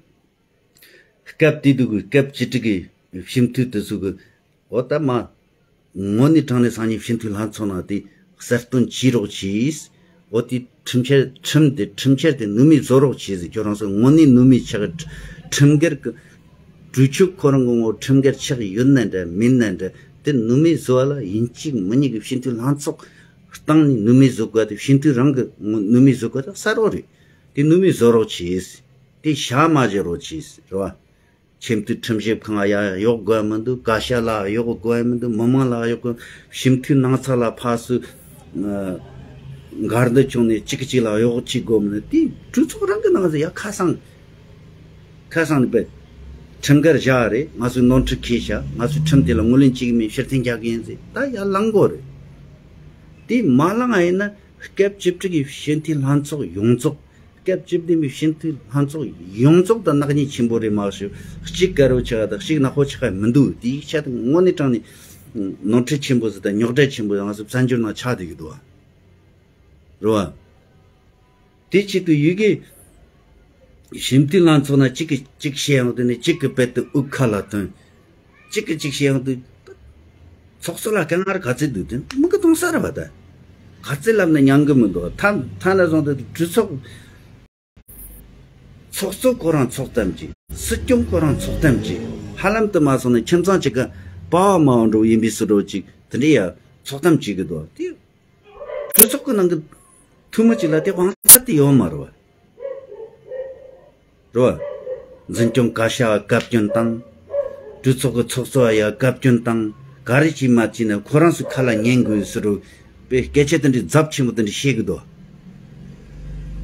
སྐབས་དེ་དུས་ཀྱི་སྐབས་བཅུ་དྲུག་གི་ཞིབ་འཐུས་དེ་ཚོ་གི་འོ་ད་མ་དངོས་གནས་དྲང་གནས་སང་ཉིན་ཞིབ་འཐུས་ལྷན་ཚོགས་ནང་དེ་གསལ་སྟོན་བྱེད་རོགས་གྱིས། འོ་དེ་ཁྲིམས་འཆར་ཁྲིམས་དེ་ཁྲིམས་འཆར་དེ་ནུས་མེད་བཟོ་རོགས་གྱིས་ཟེར། ཁྱོད་རང་ཚོ་དངོས་གནས་ནུས་མེད་ཆགས་ཁྲིམས་འགལ་གྱི་གྲོས་ཆོད་ཁོ་རང་གི་ངོ་ཁྲིམས་འགལ་ཆགས་ཡོད་ན་འདྲ་མིན་ན་འདྲ་དེ་ནུས་མེད་བཟོ་བ་ལ་ཡིན་གཅིག་མིན་གཉིས་ཀྱི་ཞིབ་འཐུས་ལྷན་ཚོགས་སྟེང་ནས་ནུས་མེད་བཟོ་དགོས་དེ་ཞིབ་འཐུས་རང་གི་ནུས་མེད་བཟོ་དགོས་དེ་གསལ་རོགས་རེད། དེ་ནུས་མེད་བཟོ་རོགས་གྱིས། དེ་བཞག་མ་བཞག་རོགས་གྱིས་རེད་བ། ཆེས་མཐོའི་ཁྲིམས་ཞིབ་ཁང་ལ་ཡང་གཡོག་དགོས་མི་འདུག་བཀའ་ཤག་ལ་གཡོག་དགོས་མི་འདུག་མི་མང་ལ་གཡོག་དགོས། ཞིབ་འཐུས་ནང་ཚགས་ལ་ཕར་ཚུར་འགལ་འདུ་བྱུང་ནས་གཅིག་གིས་གཅིག་ལ་གཡོག་བྱེད་དགོས་མི་འདུག་དེ་གྲོས་ཚོགས་རང་གི་ནང་ཚགས་ཡ་ཁ་སང་ཁ་སང་ནས་པས་ཁྲིམས་འགལ་བཞག་རེད། ང་ཚོས་ནོར་འཁྲུལ་ཁེལ་བཞག་ང་ཚོས་ཁྲིམས་དེ་ལ་ངོས་ལེན་བྱེད་ཀྱི་མེད། ཕྱིར་འཐེན་རྒྱག་གི་ཡིན་ཟེར་ད་ཡར་ལངས་དགོས་རེད། དེ་མ་ལངས་ཡིན་ན་སྐབས་བཅུ་དྲུག་གི་ཞིབ་འཐུས་ལྷན་ཚོགས་ཡོངས་རྫོགས། སྐབས་བཅུ་བདུན་པའི་ཞིབ་འཐུས་ལྷན་ཚོགས་ཡོངས་རྫོགས་དང་ནག་ཉེས་ཆེན་པོ་རེད་མ་གཞི་གཅིག་དཀར་པོ་ཆགས་དང་གཅིག་ནག་པོ་ཆགས་མི་འདུག་དེའི་ཆ་དེ་དངོས་གནས་དྲང་ནས་ནོར་འཁྲུལ་ཆེན་པོ་ཟིག་དང་རྙོག་དྲ་ཆེན་པོ་ང་ཚོ་བཙན་བྱོལ་ནང་ཆགས་བསྡད་ཀྱི་འདུག་བ། རེད་བ། དེ་ཆེད་དུ་ཡུལ་གྱི་ཞིབ་འཐུས་ལྷན་ཚོགས་ན་གཅིག་གིས་གཅིག་བཤད་ཡོང་དུས་ནས་གཅིག་གི་དཔེ་དེ་དབུགས་ཁ་ལ་ཐོན། གཅིག་གིས་གཅིག་བཤད་ཡོང་དུས། ཚོགས་གཙོ་ལ་དཀའ་ངལ་ག་ཚོད་འདུག་དེ་མི་གི་གཏོང་ས་རེད་བ་ད། ག་ཚོད་ལབ་ན་ཉན་གི་མི་འདུག་ཐ་ཐ་ན་བཟུང་དུས་གྲོས་ཚོགས། ཚོགས་གཙོ་ཁོ་རང་ཚོགས་གཏམ་བྱས། སྲིད་སྐྱོང་ཁོ་རང་ཚོགས་གཏམ་བྱས། ཧ་ལམ་དུ་མ་སོང་ན་ཁྱིམ་ཚང་གཅིག་ག་པ་བ་མ་བ་འགྲོ་ཡིན་པའི་སུ་འགྲོ་ཅིག་དེ་འདྲ་ཡ་ཚོགས་གཏམ་བྱེད་གི་འདུག་དེ་གྲོས་ཚོགས་ཀྱི་ནང་གི་འཐུས་མི་གཅིག་ལ་དེ་དབང་ཆ་དེ་ཡོད་མ་རེད་བ། རེད་བ། འཛིན་སྐྱོང་བཀའ་ཤག་བཀའ་བཀྱོན་བཏང་། གྲོས་ཚོགས་ཀྱི་ཚོགས་གཙོ་ཡ་བཀའ་བཀྱོན་བཏང་། ག་རེ་བྱས་མ་བྱས་ན་ཁོ་རང་ཚོའི་ཁ་ལ་ཉན་དགོས་ཟེར་རུ་པའི་སྐད་ཆ་དེ་འདྲའི་རྫབ་ཆེན་པོ་དེ་འདྲ་བཤད་གི་འདུག་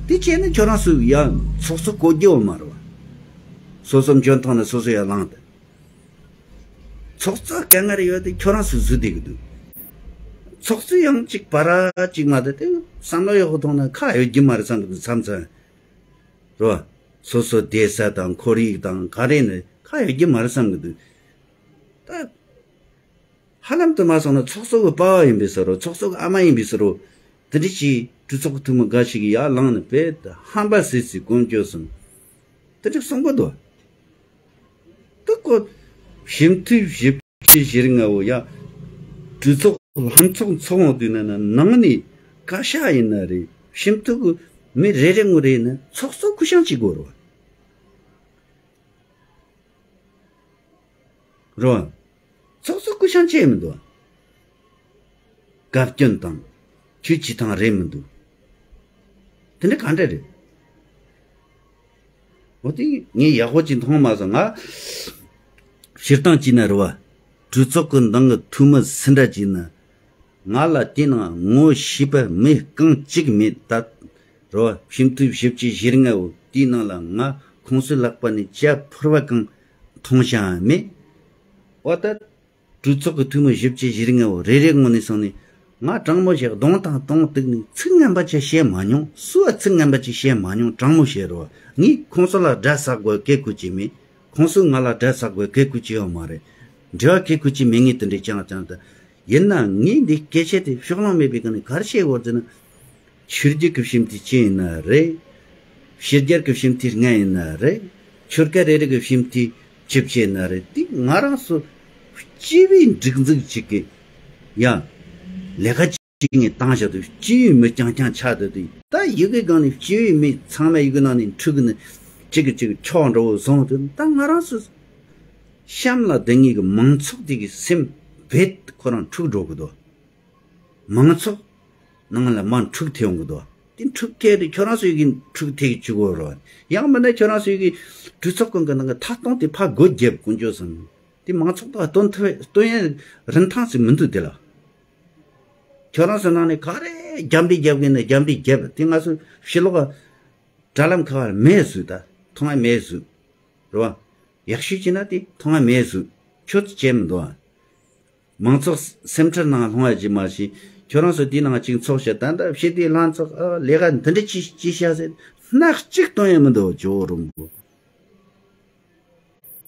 དེ་བྱས་ན་ཁྱོད་རང་ཚོས་ཡ་ཚོགས་གཙོ་བསྐོ་རྒྱུ་ཡོད་མ་རེད་བ། སོ་སོ་འཇོན་ཐང་ནས་སོ་སོ་ཡར་ལངས་ཏེ། ཚོགས་གཙོ་དཀའ་ངལ་ཡོད་དེ་ཁྱོད་རང་ཚོས་བཟོས་བསྡད་གི་འདུག་ཚོགས་གཙོ་ཡང་གཅིག་པ་ར་གཅིག་མ་དེ་དེ་བསམ་བློ་ཡག་པོ་གཏོང་ན་ཁ་ཡོད་རྒྱུ་མ་རེད་བསམ་གི་འདུག་མཚམས་མཚམས། རེད་བ། སོ་སོ་བསྡད་ས་དང་ཁོར་ཡུག་དང་ག་རེ་ནས་ཁ་ཡོད་རྒྱུ་མ་རེད་བསམ་གི་འདུག་ད་ཧ་ལམ་དུ་མ་སོང་ན་ཚོགས་གཙོ་གི་པ་བ་ཡིན་པའི་ཟེར་རོ། ཚོགས་གཙོ་གི་ཨ་མ་ཡིན་པའི་ཟེར་རོ། དེ་འདྲ་ཅིག་གྲོས་ཚོགས་ཀྱི་འཐུས་མི་འགའ་ཞིག་གིས་ཡར་ལངས་ནས་རྦད་དེ་ཧམ་པ་བཟས་སའི་དཀོན་མཆོག་གསུམ། དེ་འདྲ་གསུང་གི་འདུག་ད་ཁོ་ཞིབ་འཐུས་ཞིབ་ཕྲ་བཞི་རིང་ང་བོ་ཡ། གྲོས་ཚོགས་ལྷན་ཚོགས་ཚོགས་འོང་དུས་ན་ན་ནང་ནས་བཀའ་ཤག་ཡིན་ན་རེད། ཞིམ་མཐུག་གི་མི་རེ་རེ་ངོ་རེ་ནི་ཚོགས་གཙོ་སྐུ་ཞབས་གཅིག་དགོས་རོ། རོ། ཚོགས་གཙོ་སྐུ་ཞབས་ཅེས་མི་འདུག་བཀའ་བཀྱོན་དང་། ཁྱོད་ཅི་ཐང་རེད་མི་འདུག་དེ་འདྲ་གང་འདྲ་རེད། འོ་དེ་ངས་ཡག་པོ་ཅིག་མཐོང་མ་སོང་ང་། སྤྱིར་བཏང་བྱས་ན་རེད་བ། གྲོས་ཚོགས་ཀྱི་ནང་གི་འཐུས་མི་སུ་འདྲ་བྱས་ན། ང་ལ་དེའི་ནང་ངོ་ཤེས་པ་མི་རྐང་གཅིག་མེད་ད། རེད་བ། ཞིབ་མཐུན་ཞིབ་དཔྱད་བཞི་ལྔ་བོ་དེའི་ནང་ལ་ང་ཁོང་ཚོའི་ལག་པ་ནས་ཇ་ཕུར་བ་གང་མཐོང་བྱ་མེད། འོ་ད། གྲོས་ཚོགས་ཀྱི་འཐུས་མི་བཞི་བཅུ་ཞེ་ལྔ་བོ་རེ་རེ་ངོས་ནས་སོང་ནས། ང་དྲང་མོ་བཤད། གདོང་དང་གདོང་གཏུག་ནས་ཚིག་ངན་པ་ཅིག་བཤད་མ་མྱོང་། སུ་ལ་ཚིག་ངན་པ་ཅིག་བཤད་མ་མྱོང་། དྲང་མོ་བཤད་རོགས། ངས་ཁོང་ཚོ་ལ་དགྲ་ཟ་དགོས་སྐད་ཁུར་གྱི་མེད། ཁོང་ཚོས་ང་ལ་དགྲ་ཟ་དགོས་སྐད་ཁུར་གྱི་ཡོད་མ་རེད། འབྲེལ་བ་སྐད་ཁུར་གྱི་མེད། ངས་དེ་འདྲའི་ཅང་ཅང་དང་། ཡིན་ན་ངས་འདི་སྐད་ཆ་དེ་ཕྱོགས་ལྷུང་མེད་པའི་སྒང་ནས་ག་རེ་བཤད་དགོས་ཟེར་ན། ཆོས་བརྒྱུད་ཀྱི་ཞིབ་མཐུན་གཅིག་ཡིན་ན་རེད། ཕྱི་རྒྱལ་གྱི་ཞིབ་མཐུན་ལྔ་ཡིན་ན་རེད། ཆོལ་ཁ་རེ་རེ་གི་ཞིབ་མཐུན་བཅུ་བཞི་ཡིན་ན་རེད། དེ་ང་རང་ཚོ་སྤྱི་པའི་སྒྲིག་འཛུགས་གཅིག་གི་ཡང་ལས་ཀ་གཅིག་ནས་བཏང་བཞག་དུས་སྤྱི་པའི་མི་རྐྱང་རྐྱང་ཆགས་བསྡད་དུས། ད་ཡི་གེ་སྒང་ནས་སྤྱི་པའི་མི་ཚང་མ་ཡི་གེ་ནང་ནས་འཁྲུག་གི་ནི་གཅིག་གིས་གཅིག་ཕྱོགས་འདྲ་བོ་བཟུང་དུས། ད་ང་རང་ཚོ་གཤམ་ལ་སྡོད་མཁན་གྱི་མང་ཚོགས་དེ་གི་སེམས་རྦད་ཁོ་རང་འཁྲུག་འགྲོ་གི་འདུག་མང་ཚོགས་ནང་ལ་མར་འཁྲུག་ཐེབས་ཡོང་གི་འདུག་དེ་འཁྲུག་ཐེབས་དུས་ཁྱོད་རང་ཚོ་ཡི་གེ་འཁྲུག་ཐེབས་ཀྱི་བཅུག་གོ་རོགས། ཡང་མིན་ན་ཁྱོད་རང་ཚོ་ཡི་གེ་གྲོས་ཚོགས་ཀུན་གྱི་ནང་གི་ཐད་གཏོང་དེ་ཕར་སྒོ་བརྒྱབ་དཀོན་མཆོག་གསུམ། དེ་མང་ཚོགས་དང་སྟོན་ཐུབ་སྟོན་ཡ་རིན་ཐང་ཞིག་མི་འདུག་དེ་ལ། ཁྱོད་རང་ཚོ་ནང་ནས་ག་རེ་རྒྱབ་འདེགས་རྒྱབ་གི་ན་རྒྱབ་འདེགས་རྒྱབ། དེ་ང་ཚོ་ཕྱི་ལོགས་དྲ་ལམ་ཁ་བར་མེད་བཟོས། ད་མཐོང་ཡ་མེད་བཟོས། རེད་བ། ཡག་ཤོས་བྱས་ན་དེ་མཐོང་ཡ་མེད་བཟོས། ཁྱོད་ཚོ་བྱས་མི་འདུག་ཨ། མང་ཚོགས་སེམས་ཁྲལ་ནང་ལྷུང་བ་ཅིག་མ་གཞི། ཁྱོད་རང་ཚོ་དེའི་ནང་གཅིག་ཚོགས་བྱས། ད་ལྟ་ཕྱི་དེའི་ལྷན་ཚོགས་ཨ་ལས་ཀ་འདི་འདྲ་ཅིག་ཅིག་བྱ་ཟེར། སྣ་གཅིག་གཏོང་ཡ་མི་འདུག་ཇོ་བོ་རིན་པོ།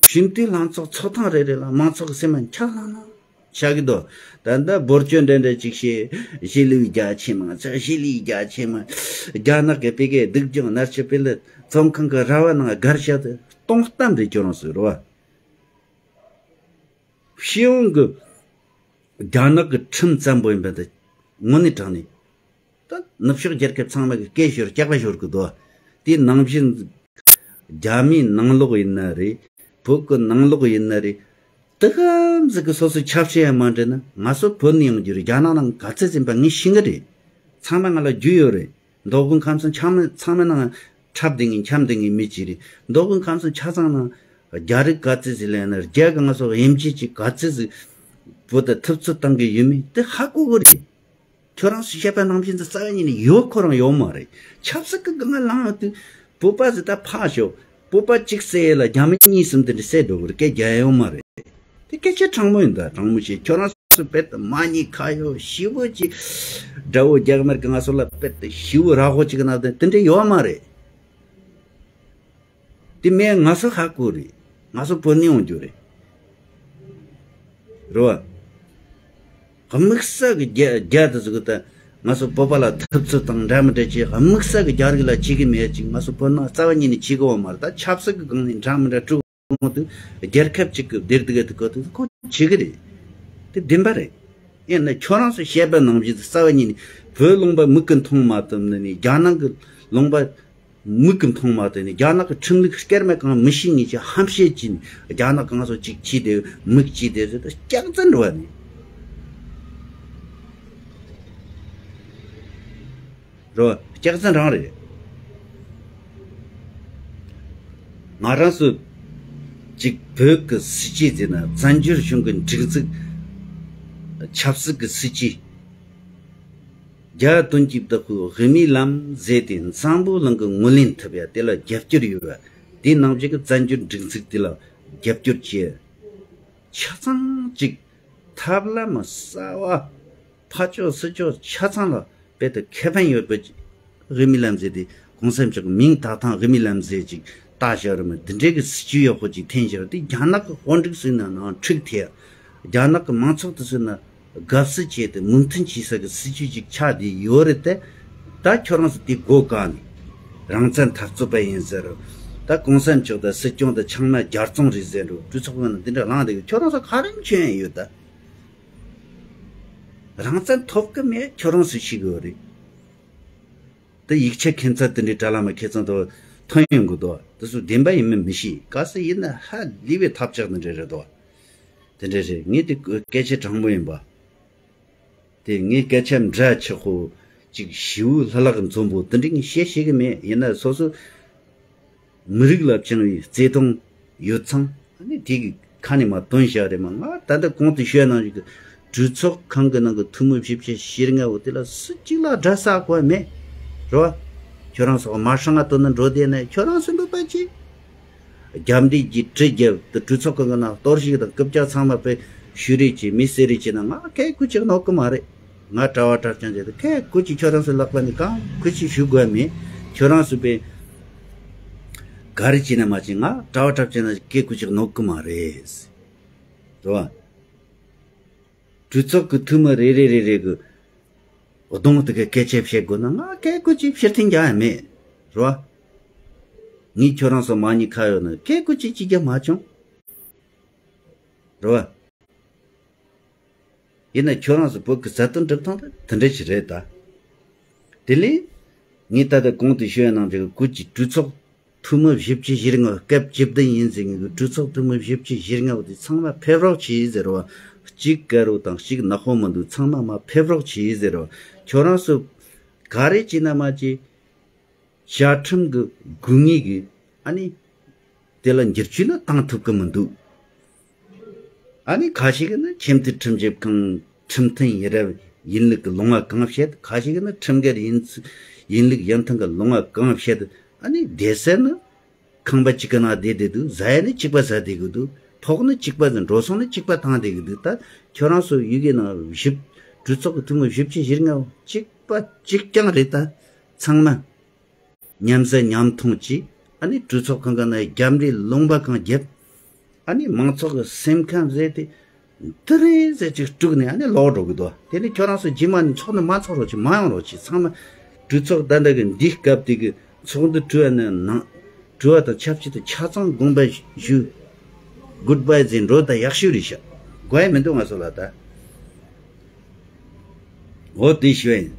ཞིབ་མཐུན་ལྷན་ཚོགས་ཚོགས་ཐེངས་རེ་རེ་ལ་མང་ཚོགས་ཀྱི་སེམས་ལ་འཁྱག་ལྷང་ལྷང་ཆགས་ཀྱི་འདུག་ད་ལྟ་འབོར་སྐྱོན་འདྲ་འདྲ་ཅིག་བྱས། གཞིས་ལུས་རྒྱ་ཆེ་མང་ཚ། གཞིས་ལུས་རྒྱ་ཆེ་མང་། རྒྱ་ནག་གི་བོད་སྐད་སྡུག་སྦྱོང་མནར་གཅོད་སྤེལ་ལ་ཚོང་ཁང་གི་ར་བ་ནང་སྒར་བཞག་སྟེ་སྟོང་གཏམ་རེད། ཁྱོད་རང་ཚོས་རེད་བ། སྤྱི་ཡོངས་ཀྱི་རྒྱ་ནག་གི་ཁྲིམས་བཙན་པོ་ཡིན་པ་དེ་དངོས་གནས་དྲང་གནས། ད་ནུབ་ཕྱོགས་རྒྱལ་ཁབ་ཚང་མ་གི་སྐད་ཤོར་སྐྱག་པ་ཤོར་གི་འདུག་དེ་ནང་བཞིན་རྒྱ་མིའི་ནང་ལོགས་ཡིན་ན་རེད། བོད་ཀྱི་ནང་ལོགས་ཡིན་ན་རེད། དེ་ག་ཙམ་གྱི་སོ་སོའི་ཆབ་སྲིད་ཡང་མ་འདྲེས་ན། ང་ཚོ་བོད་ནས་ཡོང་རྒྱུ་རེད། རྒྱ་ནག་ནང་ག་ཚོད་ཟིན་པ་ངས་ཤེས་ཀྱི་རེད། ཚང་མ་ང་ལ་རྒྱུས་ཡོད་རེད། མདོ་དབུས་ཁམས་གསུམ་ཆ་མ་ཚང་མ་ནང་འཁྲབ་བསྡད་མཁན་འཁྱམ་བསྡད་མཁན་མི་གཅིག་རེད། མདོ་དབུས་ཁམས་གསུམ་ཆ་ཚང་ནང་རྒྱ་རིགས་ག་ཚོད་ཟིག་ལས་ན། རྒྱ་གི་ང་ཚོ་དབྱིན་ཇི་གཅིག་ག་ཚོད་ཟིག་བོད་དུ་ཐུབ་ཚོད་བཏང་གི་ཡོད་མེད་དེ་ཧ་གོ་གི་རེད། ཁྱོད་རང་ཚོས་བཤད་པ་ནང་བཞིན་དུ་རྩ་བ་ཉིད་ནས་ཡོད་ཁོ་རང་ཡོད་མ་རེད། ཆབ་སྲིད་ཀྱི་སྒང་ལངས་དུས་བོད་པ་ཟིག་ད་ཕར་ཞོག་བོད་པ་གཅིག་བསད་ཡས་ལ་རྒྱ་མི་གཉིས་གསུམ་དེ་འདྲ་བསད་འགྲོ་གི་རེད། སྐད་རྒྱག་ཡ་ཡོད་མ་རེད། དེ་སྐད་ཆ་དྲང་མོ་ཡིན། ད་དྲང་མོ་བཤད། ཁྱོད་རང་ཚོ་དཔེ་དེ་མ་ཉེས་ཁ་གཡོག་ཞེ་པོ་ཅིག་དགྲ་བོ་རྒྱ་དམར་གྱིས་ང་ཚོ་ལ་དཔེ་དེ་ཞེ་པོ་ར་ཧོ་ཅིག་གནང་དེ་དེ་འདྲ་ཡོད་མ་རེད། དེ་མེད་ང་ཚོ་ཧ་གོ་རེད། ང་ཚོ་བོད་ནས་ཡོང་རྒྱུ་རེད། རེད་བ། དམིགས་བསལ་གྱི་རྒྱ་རྒྱ་དེ་ཚོ་གི་ད་ང་ཚོ་བོད་པ་ལ་ཐུབ་ཚོད་དང་འདྲ་མི་འདྲ་ཅིག་དམིགས་བསལ་གྱི་རྒྱ་རིགས་ལ་བྱེད་གི་མེད་ཅིག་ང་ཚོ་བོད་ནང་རྩ་བ་ཉིད་ནས་བྱེད་གི་ཡོད་མ་རེད། ད་ཆབ་སྲིད་ཀྱི་སྒང་ནས་འདྲ་མི་འདྲ་དཀྲུག་འོང་དུས་རྒྱལ་ཁབ་ཅིག་གི་བདེ་སྡུག་གི་ཐོག་ཏུ་ཁོ་བྱེད་གི་རེད། དེ་བདེན་པ་རེད། ཡིན་ན་ཁྱོད་རང་ཚོས་བཤད་པ་ནང་བཞིན་དུ་རྩ་བ་ཉིད་ནས་བོད་ལུང་པ་མིག་གིས་མཐོང་མ་ཐུབ་ནི་ནས། རྒྱ་ནག་གི་ལུང་པ་མིག་གིས་མཐོང་མ་ཐུབ་ནས། རྒྱ་ནག་གི་ཁྲིམས་ལུགས་སྐར་མ་གང་མི་ཤེས་མཁན་ཅིག་ཧམ་བཤད་བྱས་ནས། རྒྱ་ནག་གང་ཚོ་ཅིག་བྱས་ཏེ་མིག་བྱས་ཏེ་ཟེར་ཏེ་སྐྱག་རྫུན་རེད་བ་ནི། རོ། སྐྱག་རྫུན་རང་རེད། ང་རང་ཚོ་གཅིག་བོད་ཀྱི་སྲིད་ཇུས་ཟེར་ན་བཙན་བྱོལ་གཞུང་གི་སྒྲིག་འཛུགས་ཆབ་སྲིད་ཀྱི་སྲིད་ཇུས། རྒྱ་དོན་གྱི་བདག་པོས་དབུ་མའི་ལམ་ཟེར་ཏེ་འཛམ་བུ་གླིང་གི་ངོས་ལེན་ཐུབ་ཡ་དེ་ལ་རྒྱབ་སྐྱོར་ཡོད་པ། དེ་ནང་བཞིན་གྱི་བཙན་བྱོལ་སྒྲིག་འཛུགས་དེ་ལ་རྒྱབ་སྐྱོར་བྱས། ཆ་ཚང་གཅིག་ཐབས་ལམ་གསར་བ། ཕར་ཕྱོགས་ཚུར་ཕྱོགས་ཆ་ཚང་ལ་དཔེ་དེ་ཁེ་ཕན་ཡོད་པའི་དབུ་མའི་ལམ་ཟེར་ཏེ། གོང་ས་མཆོག་གི་མིང་ད་ཐང་དབུ་མའི་ལམ་ཟེར་ཅིག་བཏགས་བཞག་རེད་མོད། འདི་འདྲའི་གི་སྲིད་ཇུས་ཡག་པོ་ཅིག་འཐེན་བཞག་དེ་རྒྱ་ནག་གི་དཔོན་རིགས་ཚོའི་ནང་ནང་འཁྲུག་ཐེབས། རྒྱ་ནག་གི་མང་ཚོགས་དེ་ཚོའི་ནང་དགའ་བསུ་བྱས་ཏེ་མོས་མཐུན་བྱེད་ས་གི་སྲིད་ཇུས་ཅིག་ཆགས་བསྡད་ཡོད་རེད་དེ། ད་ཁྱོད་རང་ཚོ་དེ་མགོ་བཀག་ནས་རང་བཙན་འཐབ་རྩོད་པ་ཡིན་ཟེར། ད་གོང་ས་མཆོག་དང་སྲིད་སྐྱོང་དང་ཚང་མ་རྒྱལ་བཙོང་རེད་ཟེར་འགྲོ། གྲོས་ཚོགས་ནང་འདི་འདྲ་ལངས་བསྡད་ཡོད། ཁྱོད་རང་ཚོ་ག་རེ་མཁྱེན་ཡོད་ད། རང་བཙན་ཐོབ་གི་མེད། ཁྱོད་རང་ཚོས་ཤེས་གི་ཡོད་རེད། དེ་ཡིག་ཆ་ཁྱད་མཚར་དེ་འདྲའི་དྲ་ལམ་ཁྱེད་ཚང་དུ་ཐོན་ཡོང་གི་འདུག་དེ་ཚོ་བདེན་པ་ཡིན་མིན་མི་ཤེས། ག་ས་ཡིན་ན་ཧ་ལས་པའི་ཐབས་ཆག་དེ་འདྲ་རེད་འདུག་དེ་འདྲ་རེད། ངས་དེ་སྐད་ཆ་དྲང་པོ་ཡིན་པ། དེ་ངས་སྐད་ཆ་འདྲ་ཆགས་ཁོ་ཅིག་ཞི་བོའི་ལྷ་ལག་འཛོམས་པོ་དེ་འདྲ་ངས་བཤད་ཤེས་གི་མེད། ཡིན་ན་སོ་སོ་མི་རིགས་ལ་བཅངས་པའི་བརྩེ་དུང་ཡོད་ཙང་ཨ་ནི་དེ་གི་ཁ་ནས་མ་བཏོན་བཞག་རེད་མ། ང་ད་ལྟ་གོང་དུ་ཞུས་ནང་བཞིན་གི་གྲོས་ཚོགས་ཁང་གི་ནང་གི་འཐུས་མི་བཞི་བཅུ་ཞེ་ལྔ་བོ་དེ་ལ་སུ་གཅིག་ལ་དགྲ་ཟ་དགོས་མེད་རོ། ཁྱོད་རང་ཚོ་མ་ཧྲང་ང་དོ་ནི་འགྲོ་དེ་ནས་ཁྱོད་རང་ཚོ་འདོད་པ་ཅི། རྒྱབ་འདེད་ཀྱི་གྲི་རྒྱབ་དུ་གྲོས་ཚོགས་ཁང་གི་ནང་གཏོར་བཤིག་དང་རྐུབ་བཀྱག་ཚང་མ་པས་ཞུ་རེས་ཀྱི་མི་སེ་རེས་ཀྱི་ནང་ང་སྐད་ཁུ་ཅིག་ནོར་གི་མ་རེད། ང་གྲྭ་བ་གྲྭ་རྐྱང་བྱས་ཏེ་སྐད་ཁུ་ཅིག་ཁྱོད་རང་ཚོའི་ལག་པ་ནས་གང་ཁུ་ཅིག་ཞུ་དགོས་མེད། ཁྱོད་རང་ཚོ་པས་ག་རེ་བྱས་ན་མ་བྱས་ང་གྲྭ་བ་གྲྭ་རྐྱང་ནང་སྐད་ཁུ་ཅིག་ནོར་གི་མ་རེད། རེད་བ། གྲོས་ཚོགས་ཀྱི་འཐུས་མི་རེ་རེ་རེ་རེ་གི་གདོང་དེ་ག་སྐད་ཆ་བཤད་དགོས་ན་ང་སྐད་ཁུ་ཅིག་ཕྱིར་འཐེན་རྒྱག་ཡ་མེད། རེད་བ། ངས་ཁྱོད་རང་ཚོ་མ་ཉེས་ཁ་ཡོད་ན་སྐད་ཁུ་ཅིག་ཅིག་རྒྱག་མ་བྱུང་། རེད་བ། ཡིན་ན་ཁྱོད་རང་ཚོ་བོད་ཀྱི་རྩ་དོན་སྒྲུབ་སྟངས་དེ་དེ་འདྲ་ཞིག་རེད་ད། དེ་ལས་ངས་ད་ལྟ་གོང་དུ་ཞུ་ཡ་ནང་བཞིན་གྱི་བོད་ཀྱི་གྲོས་ཚོགས་འཐུས་མི་བཞི་བཅུ་ཞེ་ལྔ་སྐབས་བཅུ་བདུན་ཡིན་ཟེར་མཁན་གྱི་གྲོས་ཚོགས་འཐུས་མི་བཞི་བཅུ་ཞེ་ལྔ་བོ་དེ་ཚང་མ་ཕེབས་རོགས་བྱེད་ཟེར་བ། གཅིག་དཀའ་རུ་དང་གཅིག་ནག་པོ་མི་འདུག་ཚང་མ་མ་ཕེབས་རོགས་བྱེད་ཟེར་བ། ཁྱོད་རང་ཚོ་ག་རེ་བྱེད་ན་མ་བྱེད། བཅའ་ཁྲིམས་ཀྱི་དགོས་ངེས་ཀྱི་ཨ་ནི་དེ་ལ་འགྱུར་བཅོས་ལ་བཏང་ཐུབ་ཀྱི་མི་འདུག་ཨ་ནི་ཁ་ཤས་ཀྱིས་ནི་ཆེས་མཐོའི་ཁྲིམས་ཞིབ་ཁང་ཁྲིམས་མཐུན་ཡིན་རབས་ཡིན་ལུགས་ཀྱི་ལུང་བ་གང་བཤད། ཁ་ཤས་ཀྱིས་ནི་ཁྲིམས་འགལ་ཡིན་ཚུལ་ཡིན་ལུགས་ཡིན་མཐུན་གྱི་ལུང་བ་གང་བཤད། ཨ་ནི་བསྡད་ས་ནི་ཁང་པ་གཅིག་གི་ནང་བསྡད་བསྡད་འདུག་ཟ་ཡ་ནི་གཅིག་པ་ཟ་བསྡད་གི་འདུག་ཕོགས་ནི་གཅིག་པ་ཟ། འགྲོ་སོང་ནི་གཅིག་པ་བཏང་བསྡད་གི་འདུག་ད་ཁྱོད་རང་ཚོ་ཡུལ་གྱི་ནང་བཞི་གྲོས་ཚོགས་ཀྱི་འཐུས་མི་བཞི་བཅུ་ཞེ་ལྔ་གཅིག་པ་གཅིག་རྐྱང་རེད། ད་ཚང་མ་མཉམ་ཟ་མཉམ་འཐུང་བྱས། ཨ་ནི་གྲོས་ཚོགས་ཁང་གི་ནང་རྒྱབ་འདྲེ་ལུང་པ་གང་བརྒྱབ། ཨ་ནི་མང་ཚོགས་ཀྱི་སེམས་ཁམས་ཟེར་དེ་འདི་རེད་ཟེར་ཅིག་དཀྲུགས་ནས་ཨ་ནི་ལོག་འགྲོ་གི་འདུག་དེ་ནི་ཁྱོད་རང་ཚོ་རྗེས་མ་ནས་ཚོགས་འདུ་མ་ཚོགས་རོགས་བྱེད། མ་ཡོང་རོགས་བྱེད། ཚང་མ་གྲོས་ཚོགས་ད་ལྟ་གི་འདིའི་སྐབས་དེ་གི་ཚོགས་འདུ་གྲོལ་བ་ནས་ནང་གྲོལ་བ་དང་ཆབས་ཅིག་ཏུ་ཆ་ཚང་དགོངས་པ་ཞུ། གུཌ་བྷའི་ཟེར་འགྲོ་ད་ཡག་ཤོས་རེད་ཤག་དགོས་ཡ་མི་འདུག་ང་ཚོ་ལ་ད། འོ་དེ་ཞུ་ཡ་ཡིན།